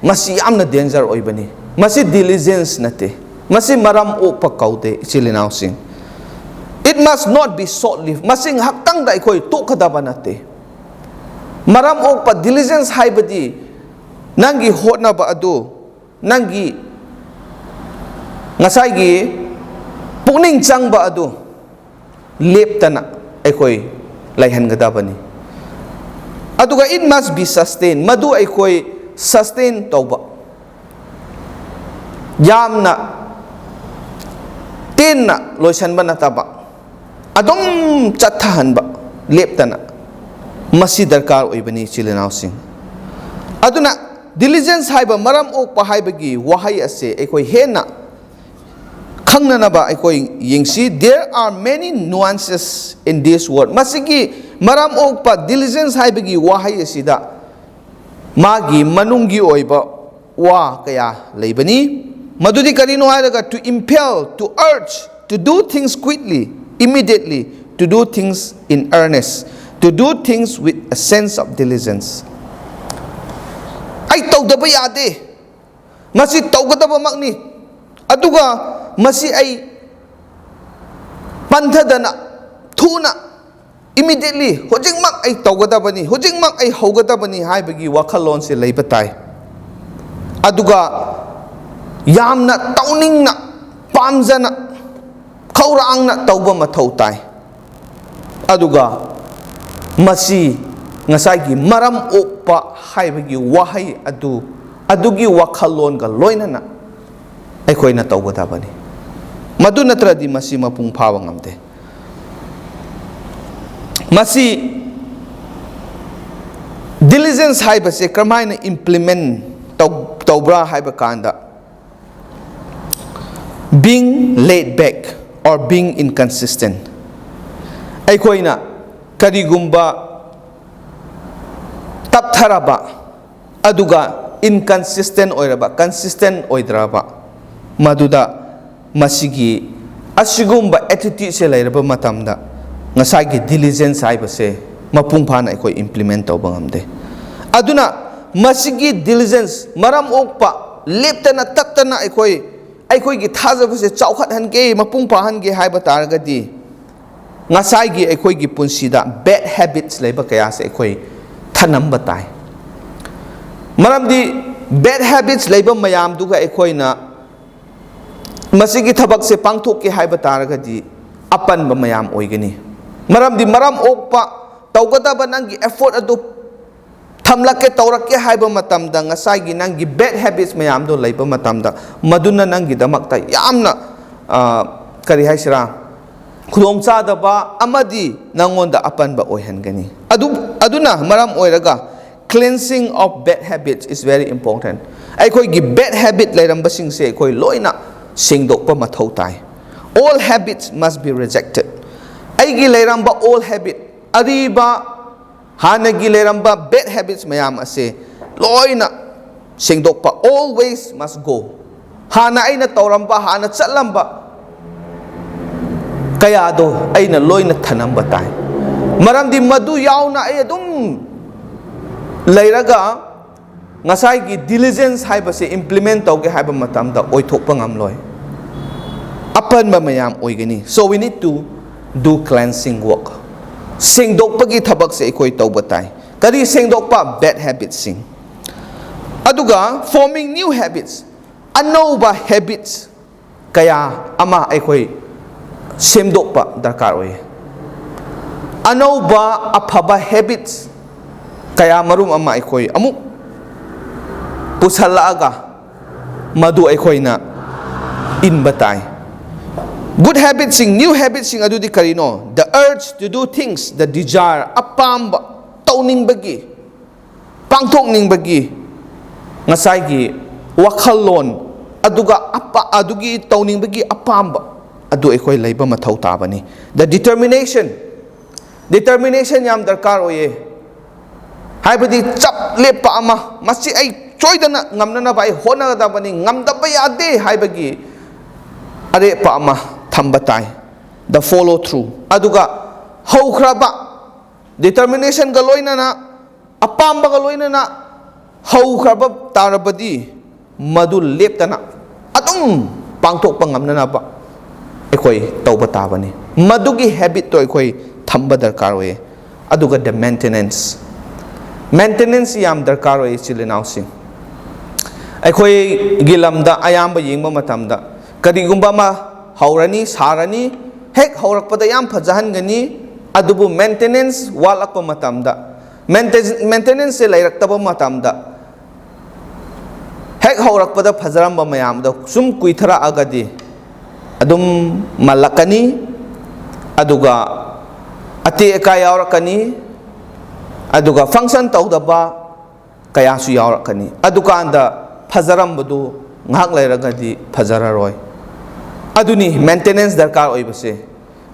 ꯃꯁꯤ ꯌꯥꯝꯅ danger ꯑꯣꯏꯕꯅꯤ꯫ ꯃꯁꯤ diligence ꯅꯠꯇꯦ, ꯃꯁꯤ ꯃꯔꯝ ꯑꯣꯛꯄ ꯀꯧꯗꯦ, ꯏꯆꯤꯜ ꯏꯅꯥꯎꯁꯤꯡ꯫ It must not be short lived. ꯃꯁꯤ ꯉꯥꯏꯍꯥꯛꯇꯪꯗ ꯑꯩꯈꯣꯏ ꯇꯣꯛꯀꯗꯕ ꯅꯠꯇꯦ꯫ ꯃꯔꯝ ꯑꯣꯛꯄ, diligence ꯍꯥꯏꯕꯗꯤ ꯅꯪꯒꯤ ꯍꯣꯠꯅꯕ ꯑꯗꯨ, ꯅꯪꯒꯤ ꯉꯁꯥꯏꯒꯤ ꯄꯨꯛꯅꯤꯡ ꯆꯪꯕ ꯑꯗꯨ ꯂꯦꯞꯇꯅ ꯑꯩꯈꯣꯏ ꯂꯩꯍꯟꯒꯗꯕꯅꯤ꯫ ꯑꯗꯨꯒ it must be sustained, ꯃꯗꯨ ꯑꯩꯈꯣꯏ sustain ꯇꯧꯕ, ꯌꯥꯝꯅ ꯇꯦꯟꯅ ꯂꯣꯏꯁꯤꯟꯕ ꯅꯠꯇꯕ, ꯑꯗꯨꯝ ꯆꯠꯊꯍꯟꯕ ꯂꯦꯞꯇꯅ, ꯃꯁꯤ ꯗꯔꯀꯥꯔ ꯑꯣꯏꯕꯅꯤ, ꯏꯆꯤꯜ ꯏꯅꯥꯎꯁꯤꯡ꯫ ꯑꯗꯨꯅ Diligence ꯍꯥꯏꯕ, ꯃꯔꯝ ꯑꯣꯛꯄ ꯍꯥꯏꯕꯒꯤ ꯋꯥꯍꯩ ꯑꯁꯦ ꯑꯩꯈꯣꯏ ꯍꯦꯟꯅ ꯈꯪꯅꯅꯕ ꯑꯩꯈꯣꯏ ꯌꯦꯡꯁꯤ꯫ There are many nuances in this word. ꯃꯁꯤꯒꯤ ꯃꯔꯝ ꯑꯣꯛꯄ, diligence ꯍꯥꯏꯕꯒꯤ ꯋꯥꯍꯩ ꯑꯁꯤꯗ ꯃꯥꯒꯤ ꯃꯅꯨꯡꯒꯤ ꯑꯣꯏꯕ ꯋꯥ ꯀꯌꯥ ꯂꯩꯕꯅꯤ꯫ ꯃꯗꯨꯗꯤ ꯀꯔꯤꯅꯣ ꯍꯥꯏꯔꯒ, to impel, to urge, to do things quickly, immediately, to do things in earnest, to do things with a sense of diligence. ꯑꯩ ꯇꯧꯗꯕ ꯌꯥꯗꯦ, ꯃꯁꯤ ꯇꯧꯒꯗꯕꯃꯛꯅꯤ, ꯑꯗꯨꯒ ꯃꯁꯤ ꯑꯩ ꯄꯟꯊꯗꯅ, ꯊꯨꯅ, immediately, ꯍꯧꯖꯤꯛꯃꯛ ꯑꯩ ꯇꯧꯒꯗꯕꯅꯤ, ꯍꯧꯖꯤꯛꯃꯛ ꯑꯩ ꯍꯧꯒꯗꯕꯅꯤ ꯍꯥꯏꯕꯒꯤ ꯋꯥꯈꯜꯂꯣꯟꯁꯦ ꯂꯩꯕ ꯇꯥꯏ꯫ ꯑꯗꯨꯒ ꯌꯥꯝꯅ ꯇꯧꯅꯤꯡꯅ, ꯄꯥꯝꯖꯅ, ꯈꯧꯔꯥꯡꯅ ꯇꯧꯕ ꯃꯊꯧ ꯇꯥꯏ꯫ ꯑꯗꯨꯒ ꯃꯁꯤ ꯉꯁꯥꯏꯒꯤ ꯃꯔꯝ ꯑꯣꯛꯄ ꯍꯥꯏꯕꯒꯤ ꯋꯥꯍꯩ ꯑꯗꯨ, ꯑꯗꯨꯒꯤ ꯋꯥꯈꯜꯂꯣꯟꯒ ꯂꯣꯏꯅꯅ ꯑꯩꯈꯣꯏꯅ ꯇꯧꯒꯗꯕꯅꯤ꯫ ꯃꯗꯨ ꯅꯠꯇ꯭ꯔꯗꯤ ꯃꯁꯤ ꯃꯄꯨꯡ ꯐꯥꯕ ꯉꯝꯗꯦ꯫ ꯃꯁꯤ diligence ꯍꯥꯏꯕꯁꯦ ꯀꯔꯝꯍꯥꯏꯅ implement ꯇꯧ-, ꯇꯧꯕ꯭ꯔꯥ ꯍꯥꯏꯕ ꯀꯥꯟꯗ, being laid back or being inconsistent, ꯑꯩꯈꯣꯏꯅ ꯀꯔꯤꯒꯨꯝꯕ ꯇꯞꯊꯔꯕ, ꯑꯗꯨꯒ inconsistent ꯑꯣꯏꯔꯕ, consistent ꯑꯣꯏꯗ꯭ꯔꯕ, ꯃꯗꯨꯗ ꯃꯁꯤꯒꯤ, ꯑꯁꯤꯒꯨꯝꯕ attitudeꯁꯦ ꯂꯩꯔꯕ ꯃꯇꯝꯗ ꯉꯁꯥꯏꯒꯤ diligence ꯍꯥꯏꯕꯁꯦ ꯃꯄꯨꯡ ꯐꯥꯅ ꯑꯩꯈꯣꯏ implement ꯇꯧꯕ ꯉꯝꯗꯦ꯫ ꯑꯗꯨꯅ ꯃꯁꯤꯒꯤ diligence, ꯃꯔꯝ ꯑꯣꯛꯄ, ꯂꯦꯞꯇꯅ ꯇꯠꯇꯅ ꯑꯩꯈꯣꯏ, ꯑꯩꯈꯣꯏꯒꯤ ꯊꯥꯖꯕꯁꯦ ꯆꯥꯎꯈꯠꯍꯟꯒꯦ, ꯃꯄꯨꯡ ꯐꯥꯍꯟꯒꯦ ꯍꯥꯏꯕ ꯇꯥꯔꯒꯗꯤ, ꯉꯁꯥꯏꯒꯤ ꯑꯩꯈꯣꯏꯒꯤ ꯄꯨꯟꯁꯤꯗ bad habits ꯂꯩꯕ ꯀꯌꯥꯁꯦ ꯑꯩꯈꯣꯏ ꯊꯅꯝꯕ ꯇꯥꯏ꯫ ꯃꯔꯝꯗꯤ bad habits ꯂꯩꯕ ꯃꯌꯥꯝꯗꯨꯒ ꯑꯩꯈꯣꯏꯅ ꯃꯁꯤꯒꯤ ꯊꯕꯛꯁꯦ ꯄꯥꯡꯊꯣꯛꯀꯦ ꯍꯥꯏꯕ ꯇꯥꯔꯒꯗꯤ ꯑꯄꯟꯕ ꯃꯌꯥꯝ ꯑꯣꯏꯒꯅꯤ꯫ ꯃꯔꯝꯗꯤ ꯃꯔꯝ ꯑꯣꯛꯄ, ꯇꯧꯒꯗꯕ ꯅꯪꯒꯤ effort ꯑꯗꯨ ꯊꯝꯂꯛꯀꯦ, ꯇꯧꯔꯛꯀꯦ ꯍꯥꯏꯕ ꯃꯇꯝꯗ, ꯉꯁꯥꯏꯒꯤ ꯅꯪꯒꯤ bad habits ꯃꯌꯥꯝꯗꯣ ꯂꯩꯕ ꯃꯇꯝꯗ, ꯃꯗꯨꯅ ꯅꯪꯒꯤꯗꯃꯛꯇ ꯌꯥꯝꯅ, ꯑ, ꯀꯔꯤ ꯍꯥꯏꯁꯤꯔꯥ, ꯈꯨꯗꯣꯡꯆꯥꯗꯕ ꯑꯃꯗꯤ ꯅꯪꯉꯣꯟꯗ ꯑꯄꯟꯕ ꯑꯣꯏꯍꯟꯒꯅꯤ꯫ ꯑꯗꯨ, ꯑꯗꯨꯅ ꯃꯔꯝ ꯑꯣꯏꯔꯒ cleansing of bad habits is very important. ꯑꯩꯈꯣꯏꯒꯤ bad habit ꯂꯩꯔꯝꯕꯁꯤꯡꯁꯦ ꯑꯩꯈꯣꯏ ꯂꯣꯏꯅ ꯁꯦꯡꯗꯣꯛꯄ ꯃꯊꯧ ꯇꯥꯏ꯫ All habits must be rejected. ꯑꯩꯒꯤ ꯂꯩꯔꯝꯕ old habit, ꯑꯔꯤꯕ ꯍꯥꯟꯅꯒꯤ ꯂꯩꯔꯝꯕ bad habits ꯃꯌꯥꯝ ꯑꯁꯦ ꯂꯣꯏꯅ ꯁꯦꯡꯗꯣꯛꯄ, all ways must go. ꯍꯥꯟꯅ ꯑꯩꯅ ꯇꯧꯔꯝꯕ, ꯍꯥꯟꯅ ꯆꯠꯂꯝꯕ ꯀꯌꯥꯗꯣ ꯑꯩꯅ ꯂꯣꯏꯅ ꯊꯅꯝꯕ ꯇꯥꯏ꯫ ꯃꯔꯝꯗꯤ ꯃꯗꯨ ꯌꯥꯎꯅ ꯑꯩ ꯑꯗꯨꯝ ꯂꯩꯔꯒ ꯉꯁꯥꯏꯒꯤ diligence ꯍꯥꯏꯕꯁꯦ implement ꯇꯧꯒꯦ ꯍꯥꯏꯕ ꯃꯇꯝꯗ ꯑꯣꯏꯊꯣꯛꯄ ꯉꯝꯂꯣꯏ, ꯑꯄꯟꯕ ꯃꯌꯥꯝ ꯑꯣꯏꯒꯅꯤ꯫ So we need to do cleansing work. ꯁꯦꯡꯗꯣꯛꯄꯒꯤ ꯊꯕꯛꯁꯦ ꯑꯩꯈꯣꯏ ꯇꯧꯕ ꯇꯥꯏ꯫ ꯀꯔꯤ ꯁꯦꯡꯗꯣꯛꯄ? Bad habits ꯁꯤꯡ꯫ ꯑꯗꯨꯒ forming new habits, ꯑꯅꯧꯕ habits ꯀꯌꯥ ꯑꯃ ꯑꯩꯈꯣꯏ ꯁꯦꯝꯗꯣꯛꯄ ꯗꯔꯀꯥꯔ ꯑꯣꯏ꯫ ꯑꯅꯧꯕ ꯑꯐꯕ habits ꯀꯌꯥ ꯃꯔꯨꯝ ꯑꯃ ꯑꯩꯈꯣꯏ ꯑꯃꯨꯛ ꯄꯨꯁꯜꯂꯛꯑꯒ ꯃꯗꯨ ꯑꯩꯈꯣꯏꯅ ꯏꯟꯕ ꯇꯥꯏ꯫ Good habits ꯁꯤꯡ, new habits ꯁꯤꯡ ꯑꯗꯨꯗꯤ ꯀꯔꯤꯅꯣ? The urge to do things, the desire, ꯑꯄꯥꯝꯕ, ꯇꯧꯅꯤꯡꯕꯒꯤ, ꯄꯥꯡꯊꯣꯛꯅꯤꯡꯕꯒꯤ ꯉꯁꯥꯏꯒꯤ ꯋꯥꯈꯜꯂꯣꯟ, ꯑꯗꯨꯒ ꯑꯄꯥ-, ꯑꯗꯨꯒꯤ ꯇꯧꯅꯤꯡꯕꯒꯤ ꯑꯄꯥꯝꯕ ꯑꯗꯨ ꯑꯩꯈꯣꯏ ꯂꯩꯕ ꯃꯊꯧ ꯇꯥꯕꯅꯤ꯫ The determination, determination ꯌꯥꯝ ꯗꯔꯀꯥꯔ ꯑꯣꯏꯌꯦ꯫ ꯍꯥꯏꯕꯗꯤ ꯆꯞ ꯂꯦꯞꯄ ꯑꯃ, ꯃꯁꯤ ꯑꯩ ꯁꯣꯏꯗꯅ ꯉꯝꯅꯅꯕ ꯑꯩ ꯍꯣꯠꯅꯒꯗꯕꯅꯤ, ꯉꯝꯗꯕ ꯌꯥꯗꯦ ꯍꯥꯏꯕꯒꯤ ꯑꯔꯦꯞꯄ ꯑꯃ ꯊꯝꯕ ꯇꯥꯏ꯫ The follow through, ꯑꯗꯨꯒ ꯍꯧꯈ꯭ꯔꯕ determination ꯒ ꯂꯣꯏꯅꯅ, ꯑꯄꯥꯝꯕꯒ ꯂꯣꯏꯅꯅ ꯍꯧꯈ꯭ꯔꯕ ꯇꯥꯔꯕꯗꯤ ꯃꯗꯨ ꯂꯦꯞꯇꯅ ꯑꯗꯨꯝ ꯄꯥꯡꯊꯣꯛꯄ ꯉꯝꯅꯅꯕ ꯑꯩꯈꯣꯏ ꯇꯧꯕ ꯇꯥꯕꯅꯤ꯫ ꯃꯗꯨꯒꯤ habit ꯇꯣ ꯑꯩꯈꯣꯏ ꯊꯝꯕ ꯗꯔꯀꯥꯔ ꯑꯣꯏꯌꯦ꯫ ꯑꯗꯨꯒ the maintenance, maintenance ꯁꯤ ꯌꯥꯝ ꯗꯔꯀꯥꯔ ꯑꯣꯏ, ꯏꯆꯤꯜ ꯏꯅꯥꯎꯁꯤꯡ꯫ ꯑꯩꯈꯣꯏꯒꯤ ꯂꯝꯗ ꯑꯌꯥꯝꯕ ꯌꯦꯡꯕ ꯃꯇꯝꯗ ꯀꯔꯤꯒꯨꯝꯕ ꯑꯃ ꯍꯧꯔꯅꯤ, ꯁꯥꯔꯅꯤ, ꯍꯦꯛ ꯍꯧꯔꯛꯄꯗ ꯌꯥꯝ ꯐꯖꯍꯟꯒꯅꯤ, ꯑꯗꯨꯕꯨ maintenance ꯋꯥꯠꯂꯛꯄ ꯃꯇꯝꯗ, maintenance ꯁꯦ ꯂꯩꯔꯛꯇꯕ ꯃꯇꯝꯗ, ꯍꯦꯛ ꯍꯧꯔꯛꯄꯗ ꯐꯖꯔꯝꯕ ꯃꯌꯥꯝꯗꯣ ꯁꯨꯝ ꯀꯨꯏꯊꯔꯛꯑꯒꯗꯤ ꯑꯗꯨꯝ ꯃꯜꯂꯛꯀꯅꯤ, ꯑꯗꯨꯒ ꯑꯇꯦꯛ ꯑꯀꯥꯏ ꯌꯥꯎꯔꯛꯀꯅꯤ, ꯑꯗꯨꯒ function ꯇꯧꯗꯕ, ꯀꯌꯥꯁꯨ ꯌꯥꯎꯔꯛꯀꯅꯤ꯫ ꯑꯗꯨꯀꯥꯟꯗ ꯐꯖꯔꯝꯕꯗꯨ ꯉꯥꯏꯍꯥꯛ ꯂꯩꯔꯒꯗꯤ ꯐꯖꯔꯔꯣꯏ꯫ ꯑꯗꯨꯅꯤ maintenance ꯗꯔꯀꯥꯔ ꯑꯣꯏꯕꯁꯦ꯫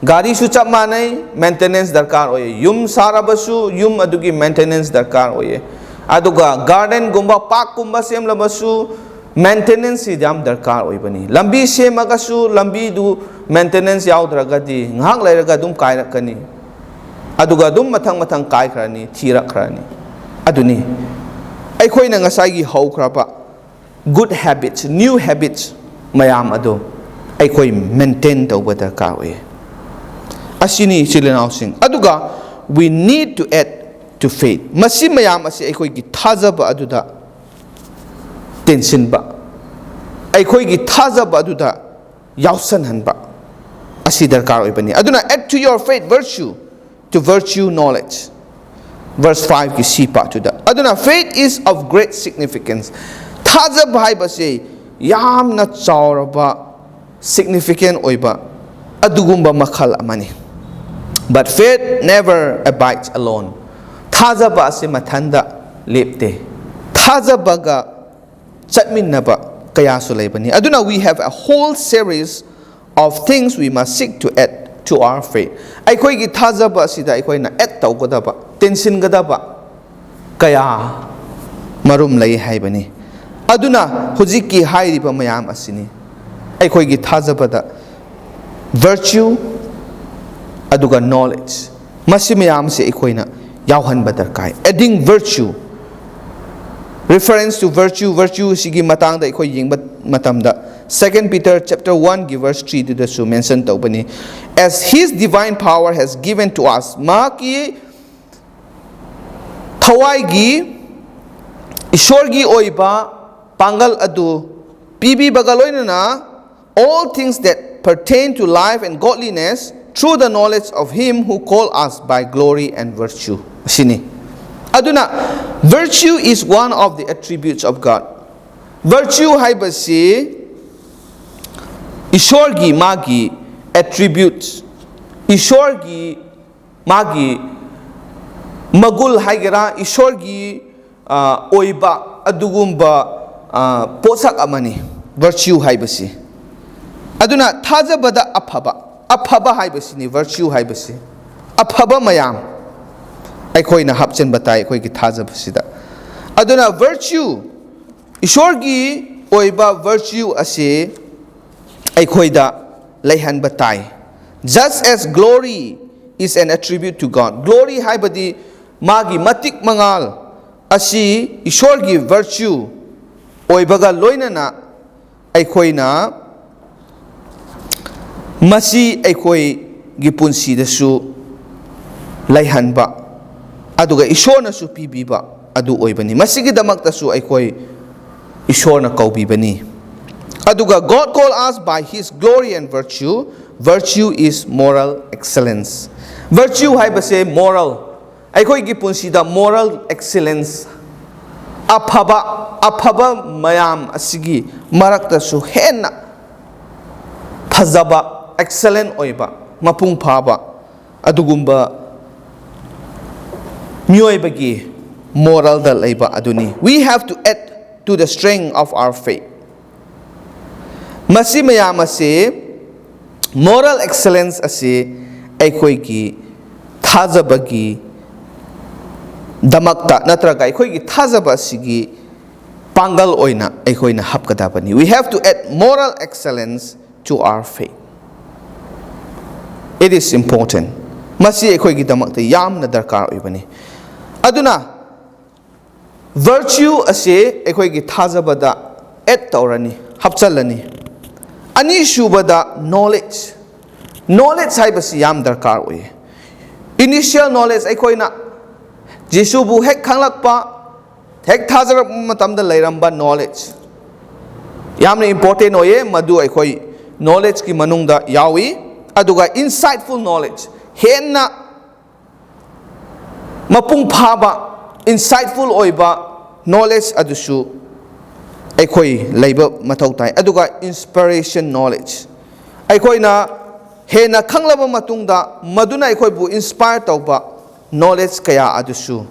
ꯒꯥꯔꯤꯁꯨ ꯆꯞ ꯃꯥꯟꯅꯩ, maintenance ꯗꯔꯀꯥꯔ ꯑꯣꯏꯌꯦ꯫ ꯌꯨꯝ ꯁꯥꯔꯕꯁꯨ ꯌꯨꯝ ꯑꯗꯨꯒꯤ maintenance ꯗꯔꯀꯥꯔ ꯑꯣꯏꯌꯦ꯫ ꯑꯗꯨꯒ garden ꯒꯨꯝꯕ, park ꯀꯨꯝꯕ ꯁꯦꯝꯂꯕꯁꯨ maintenance ꯁꯤ ꯌꯥꯝ ꯗꯔꯀꯥꯔ ꯑꯣꯏꯕꯅꯤ꯫ ꯂꯝꯕꯤ ꯁꯦꯝꯃꯒꯁꯨ ꯂꯝꯕꯤꯗꯨ maintenance ꯌꯥꯎꯗ꯭ꯔꯒꯗꯤ ꯉꯥꯏꯍꯥꯛ ꯂꯩꯔꯒ ꯑꯗꯨꯝ ꯀꯥꯏꯔꯛꯀꯅꯤ꯫ ꯑꯗꯨꯒ ꯑꯗꯨꯝ ꯃꯊꯪ ꯃꯊꯪ ꯀꯥꯏꯈ꯭ꯔꯅꯤ, ꯊꯤꯔꯛꯈ꯭ꯔꯅꯤ꯫ ꯑꯗꯨꯅꯤ ꯑꯩꯈꯣꯏꯅ ꯉꯁꯥꯏꯒꯤ ꯍꯧꯈ꯭ꯔꯕ good habits, new habits ꯃꯌꯥꯝ ꯑꯗꯨ ꯑꯩꯈꯣꯏ maintain ꯇꯧꯕ ꯗꯔꯀꯥꯔ ꯑꯣꯏꯌꯦ꯫ ꯑꯁꯤꯅꯤ, ꯏꯆꯤꯜ ꯏꯅꯥꯎꯁꯤꯡ꯫ ꯑꯗꯨꯒ we need to add to faith, ꯃꯁꯤ ꯃꯌꯥꯝ ꯑꯁꯤ ꯑꯩꯈꯣꯏꯒꯤ ꯊꯥꯖꯕ ꯑꯗꯨꯗ ꯇꯦꯟꯁꯤꯟꯕ, ꯑꯩꯈꯣꯏꯒꯤ ꯊꯥꯖꯕ ꯑꯗꯨꯗ ꯌꯥꯎꯁꯟꯍꯟꯕ ꯑꯁꯤ ꯗꯔꯀꯥꯔ ꯑꯣꯏꯕꯅꯤ꯫ ꯑꯗꯨꯅ add to your faith virtue, to virtue knowledge, verse five ꯀꯤ C part ꯇꯨꯗ꯫ ꯑꯗꯨꯅ faith is of great significance, ꯊꯥꯖꯕ ꯍꯥꯏꯕꯁꯤ ꯌꯥꯝꯅ ꯆꯥꯎꯔꯕ, significant ꯑꯣꯏꯕ ꯑꯗꯨꯒꯨꯝꯕ ꯃꯈꯜ ꯑꯃꯅꯤ꯫ But faith never abides alone, ꯊꯥꯖꯕ ꯑꯁꯤ ꯃꯊꯟꯗ ꯂꯦꯞꯇꯦ꯫ ꯊꯥꯖꯕꯒ ꯆꯠꯃꯤꯟꯅꯕ ꯀꯌꯥꯁꯨ ꯂꯩꯕꯅꯤ꯫ ꯑꯗꯨꯅ we have a whole series of things we must seek to add to our faith, ꯑꯩꯈꯣꯏꯒꯤ ꯊꯥꯖꯕ ꯑꯁꯤꯗ ꯑꯩꯈꯣꯏꯅ add ꯇꯧꯒꯗꯕ, ꯇꯦꯟꯁꯤꯟꯒꯗꯕ ꯀꯌꯥ ꯃꯔꯨꯝ ꯂꯩ ꯍꯥꯏꯕꯅꯤ꯫ ꯑꯗꯨꯅ ꯍꯧꯖꯤꯛꯀꯤ ꯍꯥꯏꯔꯤꯕ ꯃꯌꯥꯝ ꯑꯁꯤꯅꯤ ꯑꯩꯈꯣꯏꯒꯤ ꯊꯥꯖꯕꯗ virtue ꯑꯗꯨꯒ knowledge, ꯃꯁꯤ ꯃꯌꯥꯝꯁꯦ ꯑꯩꯈꯣꯏꯅ ꯌꯥꯎꯍꯟꯕ ꯗꯔꯀꯥꯔ꯫ Adding virtue, reference to virtue, virtue ꯁꯤꯒꯤ ꯃꯇꯥꯡꯗ ꯑꯩꯈꯣꯏ ꯌꯦꯡꯕ ꯃꯇꯝꯗ Second Peter chapter one ꯒꯤ verse three ꯗꯨꯗꯁꯨ mention ꯇꯧꯕꯅꯤ꯫ As his divine power has given to us, ꯃꯍꯥꯛꯀꯤ ꯊꯋꯥꯏꯒꯤ, ꯏꯁꯣꯔꯒꯤ ꯑꯣꯏꯕ ꯄꯥꯡꯒꯜ ꯑꯗꯨ ꯄꯤꯕꯤꯕꯒ ꯂꯣꯏꯅꯅ, all things that pertain to life and godliness through the knowledge of him who called us by glory and virtue ꯑꯁꯤꯅꯤ꯫ ꯑꯗꯨꯅ virtue is one of the attributes of God. Virtue ꯍꯥꯏꯕꯁꯤ ꯏꯁꯣꯔꯒꯤ ꯃꯥꯒꯤ attributes, ꯏꯁꯣꯔꯒꯤ ꯃꯥꯒꯤ ꯃꯒꯨꯜ ꯍꯥꯏꯒꯦꯔꯥ, ꯏꯁꯣꯔꯒꯤ ꯑ, ꯑꯣꯏꯕ ꯑꯗꯨꯒꯨꯝꯕ, ꯑ, ꯄꯣꯠꯁꯛ ꯑꯃꯅꯤ virtue ꯍꯥꯏꯕꯁꯤ꯫ ꯑꯗꯨꯅ ꯊꯥꯖꯕꯗ ꯑꯐꯕ, ꯑꯐꯕ ꯍꯥꯏꯕꯁꯤꯅꯤ virtue ꯍꯥꯏꯕꯁꯤ꯫ ꯑꯐꯕ ꯃꯌꯥꯝ ꯑꯩꯈꯣꯏꯅ ꯍꯥꯞꯆꯤꯟꯕ ꯇꯥꯏ ꯑꯩꯈꯣꯏꯒꯤ ꯊꯥꯖꯕꯁꯤꯗ꯫ ꯑꯗꯨꯅ virtue, ꯏꯁꯣꯔꯒꯤ ꯑꯣꯏꯕ virtue ꯑꯁꯤ ꯑꯩꯈꯣꯏꯗ ꯂꯩꯍꯟꯕ ꯇꯥꯏ꯫ Just as glory is an attribute to God. Glory ꯍꯥꯏꯕꯗꯤ ꯃꯥꯒꯤ ꯃꯇꯤꯛ ꯃꯉꯥꯜ ꯑꯁꯤ ꯏꯁꯣꯔꯒꯤ virtue ꯑꯣꯏꯕꯒ ꯂꯣꯏꯅꯅ ꯑꯩꯈꯣꯏꯅ ꯃꯁꯤ ꯑꯩꯈꯣꯏꯒꯤ ꯄꯨꯟꯁꯤꯗꯁꯨ ꯂꯩꯍꯟꯕ, ꯑꯗꯨꯒ ꯏꯁꯣꯔꯅꯁꯨ ꯄꯤꯕꯤꯕ ꯑꯗꯨ ꯑꯣꯏꯕꯅꯤ꯫ ꯃꯁꯤꯒꯤꯗꯃꯛꯇꯁꯨ ꯑꯩꯈꯣꯏ ꯏꯁꯣꯔꯅ ꯀꯧꯕꯤꯕꯅꯤ꯫ ꯑꯗꯨꯒ God call us by his glory and virtue. Virtue is moral excellence. Virtue ꯍꯥꯏꯕꯁꯦ moral, ꯑꯩꯈꯣꯏꯒꯤ ꯄꯨꯟꯁꯤꯗ moral excellence, ꯑꯐꯕ, ꯑꯐꯕ ꯃꯌꯥꯝ ꯑꯁꯤꯒꯤ ꯃꯔꯛꯇꯁꯨ ꯍꯦꯟꯅ ꯐꯖꯕ, excellent ꯑꯣꯏꯕ, ꯃꯄꯨꯡ ꯐꯥꯕ ꯑꯗꯨꯒꯨꯝꯕ ꯃꯤꯑꯣꯏꯕꯒꯤ moralꯗ ꯂꯩꯕ ꯑꯗꯨꯅꯤ꯫ We have to add to the strength of our faith. ꯃꯁꯤ ꯃꯌꯥꯝ ꯑꯁꯤ, moral excellence ꯑꯁꯤ ꯑꯩꯈꯣꯏꯒꯤ ꯊꯥꯖꯕꯒꯤ ꯗꯃꯛꯇ ꯅꯠꯇ꯭ꯔꯒ ꯑꯩꯈꯣꯏꯒꯤ ꯊꯥꯖꯕ ꯑꯁꯤꯒꯤ ꯄꯥꯡꯒꯜ ꯑꯣꯏꯅ ꯑꯩꯈꯣꯏꯅ ꯍꯥꯞꯀꯗꯕꯅꯤ꯫ We have to add moral excellence to our faith. It is important. ꯃꯁꯤ ꯑꯩꯈꯣꯏꯒꯤꯗꯃꯛꯇ ꯌꯥꯝꯅ ꯗꯔꯀꯥꯔ ꯑꯣꯏꯕꯅꯤ꯫ ꯑꯗꯨꯅ virtue ꯑꯁꯤ ꯑꯩꯈꯣꯏꯒꯤ ꯊꯥꯖꯕꯗ add ꯇꯧꯔꯅꯤ, ꯍꯥꯞꯆꯜꯂꯅꯤ꯫ ꯑꯅꯤꯁꯨꯕꯗ knowledge. Knowledge ꯍꯥꯏꯕꯁꯤ ꯌꯥꯝ ꯗꯔꯀꯥꯔ ꯑꯣꯏꯌꯦ꯫ Initial knowledge, ꯑꯩꯈꯣꯏꯅ ꯖꯤꯁꯨꯕꯨ ꯍꯦꯛ ꯈꯪꯂꯛꯄ, ꯍꯦꯛ ꯊꯥꯖꯔꯛꯄ ꯃꯇꯝꯗ ꯂꯩꯔꯝꯕ knowledge ꯌꯥꯝꯅ important ꯑꯣꯏꯌꯦ꯫ ꯃꯗꯨ ꯑꯩꯈꯣꯏ knowledgeꯀꯤ ꯃꯅꯨꯡꯗ ꯌꯥꯎꯏ꯫ ꯑꯗꯨꯒ insightful knowledge, ꯍꯦꯟꯅ ꯃꯄꯨꯡ ꯐꯥꯕ, insightful ꯑꯣꯏꯕ knowledge ꯑꯗꯨꯁꯨ ꯑꯩꯈꯣꯏ ꯂꯩꯕ ꯃꯊꯧ ꯇꯥꯏ꯫ ꯑꯗꯨꯒ inspiration knowledge, ꯑꯩꯈꯣꯏꯅ ꯍꯦꯟꯅ ꯈꯪꯂꯕ ꯃꯇꯨꯡꯗ ꯃꯗꯨꯅ ꯑꯩꯈꯣꯏꯕꯨ inspire ꯇꯧꯕ knowledge ꯀꯌꯥ ꯑꯗꯨꯁꯨ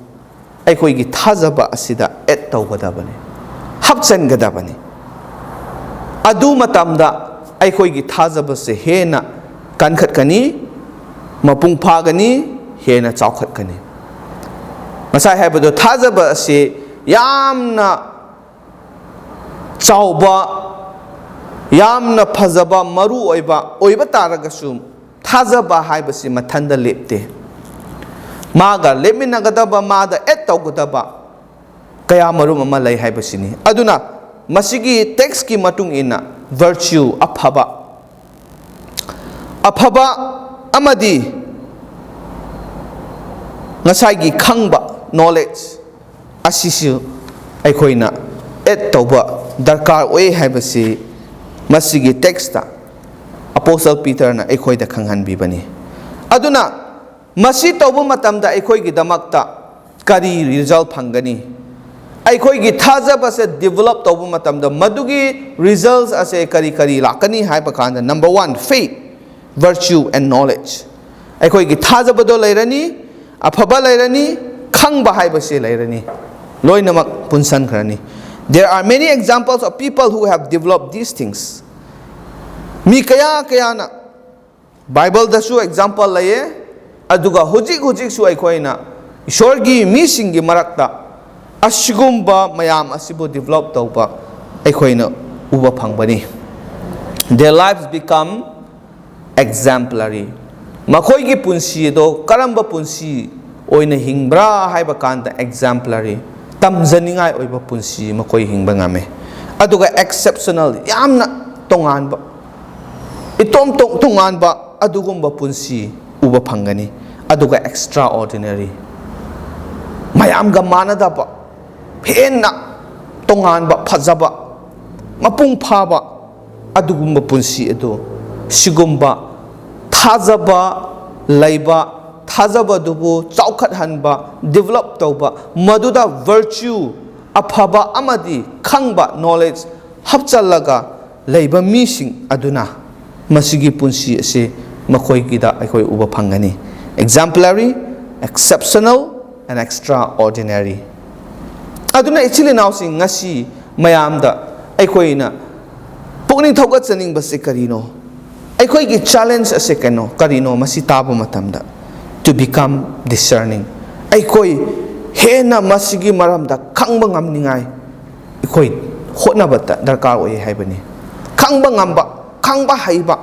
ꯑꯩꯈꯣꯏꯒꯤ ꯊꯥꯖꯕ ꯑꯁꯤꯗ ꯑꯦꯗ ꯇꯧꯒꯗꯕꯅꯤ, ꯍꯥꯞꯆꯤꯟꯒꯗꯕꯅꯤ꯫ ꯑꯗꯨ ꯃꯇꯝꯗ ꯑꯩꯈꯣꯏꯒꯤ ꯊꯥꯖꯕꯁꯦ ꯍꯦꯟꯅ ꯀꯟꯈꯠꯀꯅꯤ, ꯃꯄꯨꯡ ꯐꯥꯒꯅꯤ, ꯍꯦꯟꯅ ꯆꯥꯎꯈꯠꯀꯅꯤ꯫ ꯉꯁꯥꯏ ꯍꯥꯏꯕꯗꯣ, ꯊꯥꯖꯕ ꯑꯁꯤ ꯌꯥꯝꯅ ꯆꯥꯎꯕ, ꯌꯥꯝꯅ ꯐꯖꯕ, ꯃꯔꯨ ꯑꯣꯏꯕ ꯑꯣꯏꯕ ꯇꯥꯔꯒꯁꯨ, ꯊꯥꯖꯕ ꯍꯥꯏꯕꯁꯤ ꯃꯊꯟꯗ ꯂꯦꯞꯇꯦ꯫ ꯃꯥꯒ ꯂꯦꯞꯃꯤꯟꯅꯒꯗꯕ, ꯃꯥꯗ ꯑꯦꯗ ꯇꯧꯒꯗꯕ ꯀꯌꯥ ꯃꯔꯨꯝ ꯑꯃ ꯂꯩ ꯍꯥꯏꯕꯁꯤꯅꯤ꯫ ꯑꯗꯨꯅ ꯃꯁꯤꯒꯤ ꯇꯦꯛꯁꯀꯤ ꯃꯇꯨꯡ ꯏꯟꯅ, ꯚꯔꯆ꯭ꯌꯨ, ꯑꯐꯕ, ꯑꯐꯕ ꯑꯃꯗꯤ ꯉꯁꯥꯏꯒꯤ ꯈꯪꯕ, ꯅꯣꯂꯦꯖ, ꯑꯁꯤꯁꯨ ꯑꯩꯈꯣꯏꯅ ꯑꯦꯗ ꯇꯧꯕ ꯗꯔꯀꯥꯔ ꯑꯣꯏ ꯍꯥꯏꯕꯁꯤ ꯃꯁꯤꯒꯤ ꯇꯦꯛꯁꯇ ꯑꯄꯣꯁꯇꯜ ꯄꯤꯇꯔꯅ ꯑꯩꯈꯣꯏꯗ ꯈꯪꯍꯟꯕꯤꯕꯅꯤ꯫ ꯑꯗꯨꯅ ꯃꯁꯤ ꯇꯧꯕ ꯃꯇꯝꯗ ꯑꯩꯈꯣꯏꯒꯤꯗꯃꯛꯇ ꯀꯔꯤ ꯔꯤꯖꯜ ꯐꯪꯒꯅꯤ? ꯑꯩꯈꯣꯏꯒꯤ ꯊꯥꯖꯕꯁꯦ ꯗꯤꯕꯦꯂꯞ ꯇꯧꯕ ꯃꯇꯝꯗ ꯃꯗꯨꯒꯤ ꯔꯤꯖꯜ ꯑꯁꯦ ꯀꯔꯤ ꯀꯔꯤ ꯂꯥꯛꯀꯅꯤ ꯍꯥꯏꯕ ꯀꯥꯟꯗ, number one, faith, virtue and knowledge꯫ ꯑꯩꯈꯣꯏꯒꯤ ꯊꯥꯖꯕꯗꯣ ꯂꯩꯔꯅꯤ, ꯑꯐꯕ ꯂꯩꯔꯅꯤ, ꯈꯪꯕ ꯍꯥꯏꯕꯁꯦ ꯂꯩꯔꯅꯤ, ꯂꯣꯏꯅꯃꯛ ꯄꯨꯟꯁꯟꯈ꯭ꯔꯅꯤ꯫ There are many examples of people who have developed these things. ꯃꯤ ꯀꯌꯥ ꯀꯌꯥꯅ ꯕꯥꯏꯕꯜꯗꯁꯨ ꯑꯦꯛꯖꯥꯝꯄꯜ ꯂꯩꯌꯦ, ꯑꯗꯨꯒ ꯍꯧꯖꯤꯛ ꯍꯧꯖꯤꯛꯁꯨ ꯑꯩꯈꯣꯏꯅ ꯏꯁꯣꯔꯒꯤ ꯃꯤꯁꯤꯡꯒꯤ ꯃꯔꯛꯇ ꯑꯁꯤꯒꯨꯝꯕ ꯃꯌꯥꯝ ꯑꯁꯤꯕꯨ ꯗꯤꯕꯦꯂꯞ ꯇꯧꯕ ꯑꯩꯈꯣꯏꯅ ꯎꯕ ꯐꯪꯕꯅꯤ꯫ Their lives become exemplary꯫ ꯃꯈꯣꯏꯒꯤ ꯄꯨꯟꯁꯤ ꯑꯗꯣ ꯀꯔꯝꯕ ꯄꯨꯟꯁꯤ ꯑꯣꯏꯅ ꯍꯤꯡꯕ꯭ꯔꯥ ꯍꯥꯏꯕ ꯀꯥꯟꯗ, exemplary, ꯇꯝꯖꯅꯤꯡꯉꯥꯏ ꯑꯣꯏꯕ ꯄꯨꯟꯁꯤ ꯃꯈꯣꯏ ꯍꯤꯡꯕ ꯉꯝꯃꯦ꯫ ꯑꯗꯨꯒ exceptional, ꯌꯥꯝꯅ ꯇꯣꯉꯥꯟꯕ, ꯏꯇꯣꯝ ꯇꯣ-, ꯇꯣꯉꯥꯟꯕ ꯑꯗꯨꯒꯨꯝꯕ ꯄꯨꯟꯁꯤ ꯎꯕ ꯐꯪꯒꯅꯤ꯫ ꯑꯗꯨꯒ extraordinary, ꯃꯌꯥꯝꯒ ꯃꯥꯟꯅꯗꯕ, ꯍꯦꯟꯅ ꯇꯣꯉꯥꯟꯕ, ꯐꯖꯕ, ꯃꯄꯨꯡ ꯐꯥꯕ ꯑꯗꯨꯒꯨꯝꯕ ꯄꯨꯟꯁꯤ ꯑꯗꯨ, ꯁꯤꯒꯨꯝꯕ ꯊꯥꯖꯕ ꯂꯩꯕ, ꯊꯥꯖꯕꯗꯨꯕꯨ ꯆꯥꯎꯈꯠꯍꯟꯕ, ꯗꯤꯕꯦꯂꯞ ꯇꯧꯕ, ꯃꯗꯨꯗ ꯚꯔꯆ꯭ꯌꯨ, ꯑꯐꯕ ꯑꯃꯗꯤ ꯈꯪꯕ, ꯅꯣꯂꯦꯖ ꯍꯥꯞꯆꯜꯂꯒ ꯂꯩꯕ ꯃꯤꯁꯤꯡ ꯑꯗꯨꯅ ꯃꯁꯤꯒꯤ ꯄꯨꯟꯁꯤ ꯑꯁꯤ ꯃꯈꯣꯏꯒꯤꯗ ꯑꯩꯈꯣꯏ ꯎꯕ ꯐꯪꯒꯅꯤ꯫ Exemplary, exceptional, and extraordinary. ꯑꯗꯨꯅ ꯏꯆꯤꯜ ꯏꯅꯥꯎꯁꯤꯡ, ꯉꯁꯤ ꯃꯌꯥꯝꯗ ꯑꯩꯈꯣꯏꯅ ꯄꯨꯛꯅꯤꯡ ꯊꯧꯒꯠꯆꯅꯤꯡꯕꯁꯤ ꯀꯔꯤꯅꯣ? ꯑꯩꯈꯣꯏꯒꯤ ꯆꯦꯂꯦꯟꯖ ꯑꯁꯤ ꯀꯩꯅꯣ, ꯀꯔꯤꯅꯣ? ꯃꯁꯤ ꯇꯥꯕ ꯃꯇꯝꯗ, to become discerning, ꯑꯩꯈꯣꯏ ꯍꯦꯟꯅ ꯃꯁꯤꯒꯤ ꯃꯔꯝꯗ ꯈꯪꯕ ꯉꯝꯅꯤꯡꯉꯥꯏ ꯑꯩꯈꯣꯏ ꯍꯣꯠꯅꯕ ꯗꯔꯀꯥꯔ ꯑꯣꯏ ꯍꯥꯏꯕꯅꯤ꯫ ꯈꯪꯕ ꯉꯝꯕ, ꯈꯪꯕ ꯍꯩꯕ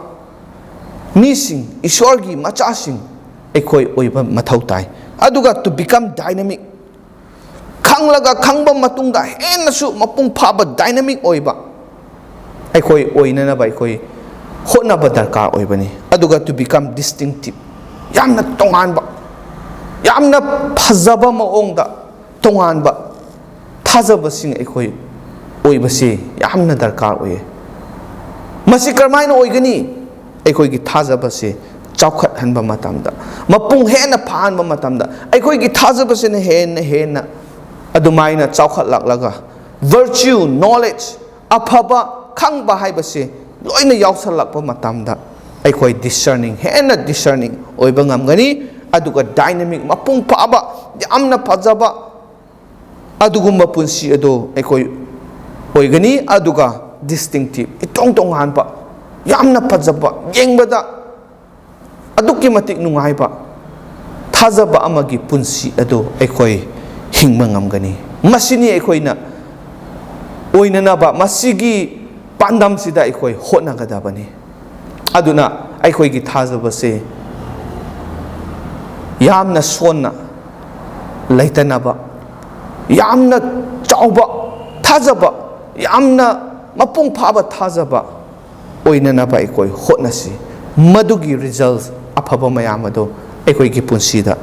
ꯃꯤꯁꯤꯡ, ꯏꯁꯣꯔꯒꯤ ꯃꯆꯥꯁꯤꯡ ꯑꯩꯈꯣꯏ ꯑꯣꯏꯕ ꯃꯊꯧ ꯇꯥꯏ꯫ ꯑꯗꯨꯒ to become dynamic, ꯈꯪꯂꯒ ꯈꯪꯕ ꯃꯇꯨꯡꯗ ꯍꯦꯟꯅꯁꯨ ꯃꯄꯨꯡ ꯐꯥꯕ, ꯗꯥꯏꯅꯥꯃꯤꯛ ꯑꯣꯏꯕ ꯑꯩꯈꯣꯏ ꯑꯣꯏꯅꯅꯕ ꯑꯩꯈꯣꯏ ꯍꯣꯠꯅꯕ ꯗꯔꯀꯥꯔ ꯑꯣꯏꯕꯅꯤ꯫ ꯑꯗꯨꯒ to become distinctive, ꯌꯥꯝꯅ ꯇꯣꯉꯥꯟꯕ, ꯌꯥꯝꯅ ꯐꯖꯕ ꯃꯑꯣꯡꯗ ꯇꯣꯉꯥꯟꯕ ꯊꯥꯖꯕꯁꯤꯡ ꯑꯩꯈꯣꯏ ꯑꯣꯏꯕꯁꯤ ꯌꯥꯝꯅ ꯗꯔꯀꯥꯔ ꯑꯣꯏꯌꯦ꯫ ꯃꯁꯤ ꯀꯔꯝꯍꯥꯏꯅ ꯑꯣꯏꯒꯅꯤ? ꯑꯩꯈꯣꯏꯒꯤ ꯊꯥꯖꯕꯁꯦ ꯆꯥꯎꯈꯠꯍꯟꯕ ꯃꯇꯝꯗ, ꯃꯄꯨꯡ ꯍꯦꯟꯅ ꯐꯥꯍꯟꯕ ꯃꯇꯝꯗ, ꯑꯩꯈꯣꯏꯒꯤ ꯊꯥꯖꯕꯁꯤꯅ ꯍꯦꯟꯅ ꯍꯦꯟꯅ ꯑꯗꯨꯃꯥꯏꯅ ꯆꯥꯎꯈꯠꯂꯛꯂꯒ, virtue, knowledge, ꯑꯐꯕ ꯈꯪꯕ ꯍꯥꯏꯕꯁꯤ ꯂꯣꯏꯅ ꯌꯥꯎꯁꯜꯂꯛꯄ ꯃꯇꯝꯗ, ꯑꯩꯈꯣꯏ ꯗꯤꯁꯔꯅꯤꯡ, ꯍꯦꯟꯅ ꯗꯤꯁꯔꯅꯤꯡ ꯑꯣꯏꯕ ꯉꯝꯒꯅꯤ꯫ ꯑꯗꯨꯒ ꯗꯥꯏꯅꯥꯃꯤꯛ, ꯃꯄꯨꯡ ꯐꯥꯕ, ꯌꯥꯝꯅ ꯐꯖꯕ ꯑꯗꯨꯒꯨꯝꯕ ꯄꯨꯟꯁꯤ ꯑꯗꯨ ꯑꯩꯈꯣꯏ ꯑꯣꯏꯒꯅꯤ꯫ ꯑꯗꯨꯒ ꯗꯤꯁꯇꯤꯡꯇꯤꯞ, ꯏꯇꯣꯡ ꯇꯣꯉꯥꯟꯕ, ꯌꯥꯝꯅ ꯐꯖꯕ, ꯌꯦꯡꯕꯗ ꯑꯗꯨꯛꯀꯤ ꯃꯇꯤꯛ ꯅꯨꯡꯉꯥꯏꯕ, ꯊꯥꯖꯕ ꯑꯃꯒꯤ ꯄꯨꯟꯁꯤ ꯑꯗꯨ ꯑꯩꯈꯣꯏ ꯍꯤꯡꯕ ꯉꯝꯒꯅꯤ꯫ ꯃꯁꯤꯅꯤ ꯑꯩꯈꯣꯏꯅ ꯑꯣꯏꯅꯅꯕ, ꯃꯁꯤꯒꯤ ꯄꯥꯟꯗꯝꯁꯤꯗ ꯑꯩꯈꯣꯏ ꯍꯣꯠꯅꯒꯗꯕꯅꯤ꯫ ꯑꯗꯨꯅ ꯑꯩꯈꯣꯏꯒꯤ ꯊꯥꯖꯕꯁꯦ ꯌꯥꯝꯅ ꯁꯣꯟꯅ ꯂꯩꯇꯅꯕ, ꯌꯥꯝꯅ ꯆꯥꯎꯕ ꯊꯥꯖꯕ, ꯌꯥꯝꯅ ꯃꯄꯨꯡ ꯐꯥꯕ ꯊꯥꯖꯕ ꯑꯣꯏꯅꯅꯕ ꯑꯩꯈꯣꯏ ꯍꯣꯠꯅꯁꯤ꯫ ꯃꯗꯨꯒꯤ ꯔꯤꯖꯜꯠ ꯑꯐꯕ ꯃꯌꯥꯝ ꯑꯗꯨ ꯑꯩꯈꯣꯏꯒꯤ ꯄꯨꯟꯁꯤꯗ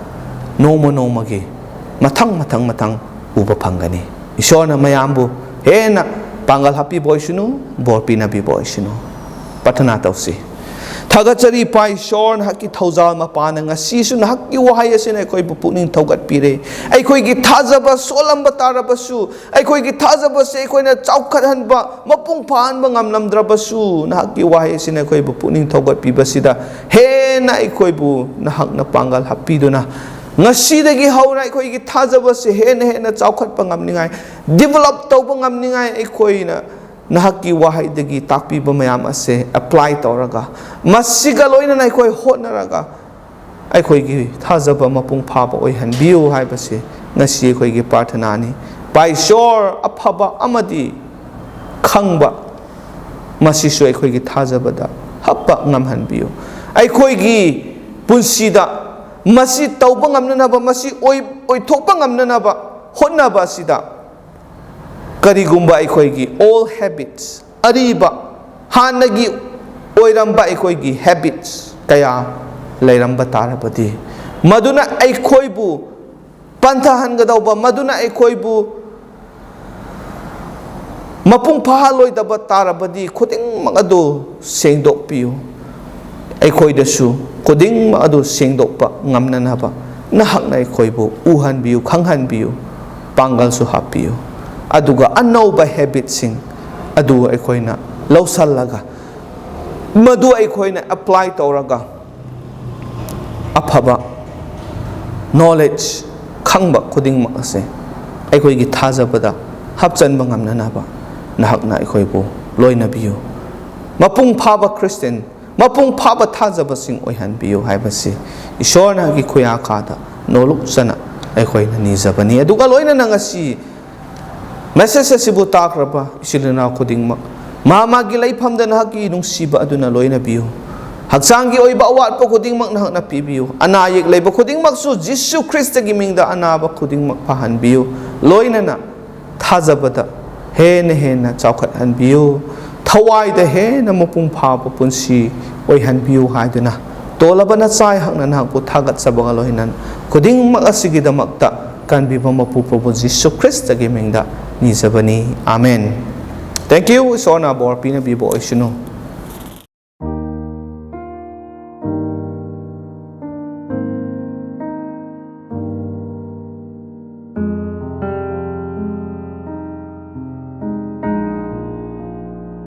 ꯅꯣꯡꯃ ꯅꯣꯡꯃꯒꯤ ꯃꯊꯪ ꯃꯊꯪ ꯃꯊꯪ ꯎꯕ ꯐꯪꯒꯅꯤ꯫ ꯏꯁꯣꯔꯅ ꯃꯌꯥꯝꯕꯨ ꯍꯦꯟꯅ ꯄꯥꯡꯒꯜ ꯍꯥꯞꯄꯤꯕ ꯑꯣꯏꯁꯅꯨ, ꯕꯣꯔ ꯄꯤꯅꯕꯤꯕ ꯑꯣꯏꯁꯅꯨ꯫ ꯄ꯭ꯔꯊꯅꯥ ꯇꯧꯁꯤ꯫ ꯊꯥꯒꯠꯆꯔꯤ ꯏꯄꯥ ꯏꯁꯣꯔ, ꯅꯍꯥꯛꯀꯤ ꯊꯧꯖꯥꯜ ꯃꯄꯥꯅ ꯉꯁꯤꯁꯨ ꯅꯍꯥꯛꯀꯤ ꯋꯥꯍꯩ ꯑꯁꯤꯅ ꯑꯩꯈꯣꯏꯕꯨ ꯄꯨꯛꯅꯤꯡ ꯊꯧꯒꯠꯄꯤꯔꯦ꯫ ꯑꯩꯈꯣꯏꯒꯤ ꯊꯥꯖꯕ ꯁꯣꯜꯂꯝꯕ ꯇꯥꯔꯕꯁꯨ, ꯑꯩꯈꯣꯏꯒꯤ ꯊꯥꯖꯕꯁꯦ ꯑꯩꯈꯣꯏꯅ ꯆꯥꯎꯈꯠꯍꯟꯕ, ꯃꯄꯨꯡ ꯐꯥꯍꯟꯕ ꯉꯝꯂꯝꯗ꯭ꯔꯕꯁꯨ, ꯅꯍꯥꯛꯀꯤ ꯋꯥꯍꯩ ꯑꯁꯤꯅ ꯑꯩꯈꯣꯏꯕꯨ ꯄꯨꯛꯅꯤꯡ ꯊꯧꯒꯠꯄꯤꯕꯁꯤꯗ ꯍꯦꯟꯅ ꯑꯩꯈꯣꯏꯕꯨ ꯅꯍꯥꯛꯅ ꯄꯥꯡꯒꯜ ꯍꯥꯞꯄꯤꯗꯨꯅ, ꯉꯁꯤꯗꯒꯤ ꯍꯧꯅ ꯑꯩꯈꯣꯏꯒꯤ ꯊꯥꯖꯕꯁꯦ ꯍꯦꯟꯅ ꯍꯦꯟꯅ ꯆꯥꯎꯈꯠꯄ ꯉꯝꯅꯤꯡꯉꯥꯏ, ꯗꯤꯕꯦꯂꯞ ꯇꯧꯕ ꯉꯝꯅꯤꯡꯉꯥꯏ, ꯑꯩꯈꯣꯏꯅ ꯅꯍꯥꯛꯀꯤ ꯋꯥꯍꯩꯗꯒꯤ ꯇꯥꯛꯄꯤꯕ ꯃꯌꯥꯝ ꯑꯁꯦ ꯑꯦꯄ꯭ꯂꯥꯏ ꯇꯧꯔꯒ, ꯃꯁꯤꯒ ꯂꯣꯏꯅꯅ ꯑꯩꯈꯣꯏ ꯍꯣꯠꯅꯔꯒ, ꯑꯩꯈꯣꯏꯒꯤ ꯊꯥꯖꯕ ꯃꯄꯨꯡ ꯐꯥꯕ ꯑꯣꯏꯍꯟꯕꯤꯌꯨ ꯍꯥꯏꯕꯁꯤ ꯉꯁꯤ ꯑꯩꯈꯣꯏꯒꯤ ꯄ꯭ꯔꯥꯔꯊꯅꯥꯅꯤ꯫ ꯄꯥꯏꯁꯣꯔ ꯑꯐꯕ ꯑꯃꯗꯤ ꯈꯪꯕ, ꯃꯁꯤꯁꯨ ꯑꯩꯈꯣꯏꯒꯤ ꯊꯥꯖꯕꯗ ꯍꯥꯞꯄ ꯉꯝꯍꯟꯕꯤꯌꯨ꯫ ꯑꯩꯈꯣꯏꯒꯤ ꯄꯨꯟꯁꯤꯗ ꯃꯁꯤ ꯇꯧꯕ ꯉꯝꯅꯅꯕ, ꯃꯁꯤ ꯑꯣꯏ-, ꯑꯣꯏꯊꯣꯛꯄ ꯉꯝꯅꯅꯕ ꯍꯣꯠꯅꯕ ꯑꯁꯤꯗ, ꯀꯔꯤꯒꯨꯝꯕ ꯑꯩꯈꯣꯏꯒꯤ old habits, ꯑꯔꯤꯕ, ꯍꯥꯟꯅꯒꯤ ꯑꯣꯏꯔꯝꯕ ꯑꯩꯈꯣꯏꯒꯤ habits ꯀꯌꯥ ꯂꯩꯔꯝꯕ ꯇꯥꯔꯕꯗꯤ, ꯃꯗꯨꯅ ꯑꯩꯈꯣꯏꯕꯨ ꯄꯟꯊꯍꯟꯒꯗꯧꯕ, ꯃꯗꯨꯅ ꯑꯩꯈꯣꯏꯕꯨ ꯃꯄꯨꯡ ꯐꯥꯍꯜꯂꯣꯏꯗꯕ ꯇꯥꯔꯕꯗꯤ, ꯈꯨꯗꯤꯡꯃꯛ ꯑꯗꯨ ꯁꯦꯡꯗꯣꯛꯄꯤꯌꯨ꯫ ꯑꯩꯈꯣꯏꯗꯁꯨ ꯈꯨꯗꯤꯡꯃꯛ ꯑꯗꯨ ꯁꯦꯡꯗꯣꯛꯄ ꯉꯝꯅꯅꯕ ꯅꯍꯥꯛꯅ ꯑꯩꯈꯣꯏꯕꯨ ꯎꯍꯟꯕꯤꯌꯨ, ꯈꯪꯍꯟꯕꯤꯌꯨ, ꯄꯥꯡꯒꯜꯁꯨ ꯍꯥꯞꯄꯤꯌꯨ꯫ ꯑꯗꯨꯒ ꯑꯅꯧꯕ habitꯁꯤꯡ ꯑꯗꯨ ꯑꯩꯈꯣꯏꯅ ꯂꯧꯁꯜꯂꯒ, ꯃꯗꯨ ꯑꯩꯈꯣꯏꯅ ꯑꯦꯄ꯭ꯂꯥꯏ ꯇꯧꯔꯒ, ꯑꯐꯕ knowledge, ꯈꯪꯕ ꯈꯨꯗꯤꯡꯃꯛ ꯑꯁꯦ ꯑꯩꯈꯣꯏꯒꯤ ꯊꯥꯖꯕꯗ ꯍꯥꯞꯆꯟꯕ ꯉꯝꯅꯅꯕ ꯅꯍꯥꯛꯅ ꯑꯩꯈꯣꯏꯕꯨ ꯂꯣꯏꯅꯕꯤꯌꯨ꯫ ꯃꯄꯨꯡ ꯐꯥꯕ ꯈ꯭ꯔꯤꯁꯇꯤꯌꯟ, ꯃꯄꯨꯡ ꯐꯥꯕ ꯊꯥꯖꯕꯁꯤꯡ ꯑꯣꯏꯍꯟꯕꯤꯌꯨ ꯍꯥꯏꯕꯁꯤ ꯏꯁꯣꯔꯅꯒꯤ ꯈꯨꯌꯥꯀꯥꯗ ꯅꯣꯂꯨꯛꯆꯅ ꯑꯩꯈꯣꯏꯅ ꯅꯤꯖꯕꯅꯤ꯫ ꯑꯗꯨꯒ ꯂꯣꯏꯅꯅ ꯉꯁꯤ message ꯑꯁꯤꯕꯨ ꯇꯥꯈ꯭ꯔꯕ ꯏꯆꯤꯜ ꯏꯅꯥꯎ ꯈꯨꯗꯤꯡꯃꯛ, ꯃꯥ ꯃꯥꯒꯤ ꯂꯩꯐꯝꯗ ꯅꯍꯥꯛꯀꯤ ꯅꯨꯡꯁꯤꯕ ꯑꯗꯨꯅ ꯂꯣꯏꯅꯕꯤꯌꯨ꯫ ꯍꯛꯆꯥꯡꯒꯤ ꯑꯣꯏꯕ ꯑꯋꯥꯠꯄ ꯈꯨꯗꯤꯡꯃꯛ ꯅꯍꯥꯛꯅ ꯄꯤꯕꯤꯌꯨ꯫ ꯑꯅꯥ ꯑꯌꯦꯛ ꯂꯩꯕ ꯈꯨꯗꯤꯡꯃꯛꯁꯨ ꯖꯤꯁꯨ ꯈ꯭ꯔꯤꯁꯇꯒꯤ ꯃꯤꯡꯗ ꯑꯅꯥꯕ ꯈꯨꯗꯤꯡꯃꯛ ꯐꯍꯟꯕꯤꯌꯨ꯫ ꯂꯣꯏꯅꯅ ꯊꯥꯖꯕꯗ ꯍꯦꯟꯅ ꯍꯦꯟꯅ ꯆꯥꯎꯈꯠꯍꯟꯕꯤꯌꯨ꯫ ꯊꯋꯥꯏꯗ ꯍꯦꯟꯅ ꯃꯄꯨꯡ ꯐꯥꯕ ꯄꯨꯟꯁꯤ ꯑꯣꯏꯍꯟꯕꯤꯌꯨ ꯍꯥꯏꯗꯨꯅ, ꯇꯣꯜꯂꯕ ꯅꯆꯥ ꯑꯩꯍꯥꯛꯅ ꯅꯍꯥꯛꯄꯨ ꯊꯥꯒꯠꯆꯕꯒ ꯂꯣꯏꯅꯅ, ꯈꯨꯗꯤꯡꯃꯛ ꯑꯁꯤꯒꯤꯗꯃꯛꯇ ꯀꯟꯕꯤꯕ ꯃꯄꯨ ꯄ꯭ꯔꯚꯨ ꯖꯤꯁꯨ ꯈ꯭ꯔꯤꯁꯇꯒꯤ ꯃꯤꯡꯗ ꯅꯤꯖꯕꯅꯤ꯫ ꯑꯥꯃꯦꯟ꯫ Thank you꯫ ꯏꯁꯣꯔꯅ ꯕꯣꯔ ꯄꯤꯅꯕꯤꯕ ꯑꯣꯏꯁꯅꯨ꯫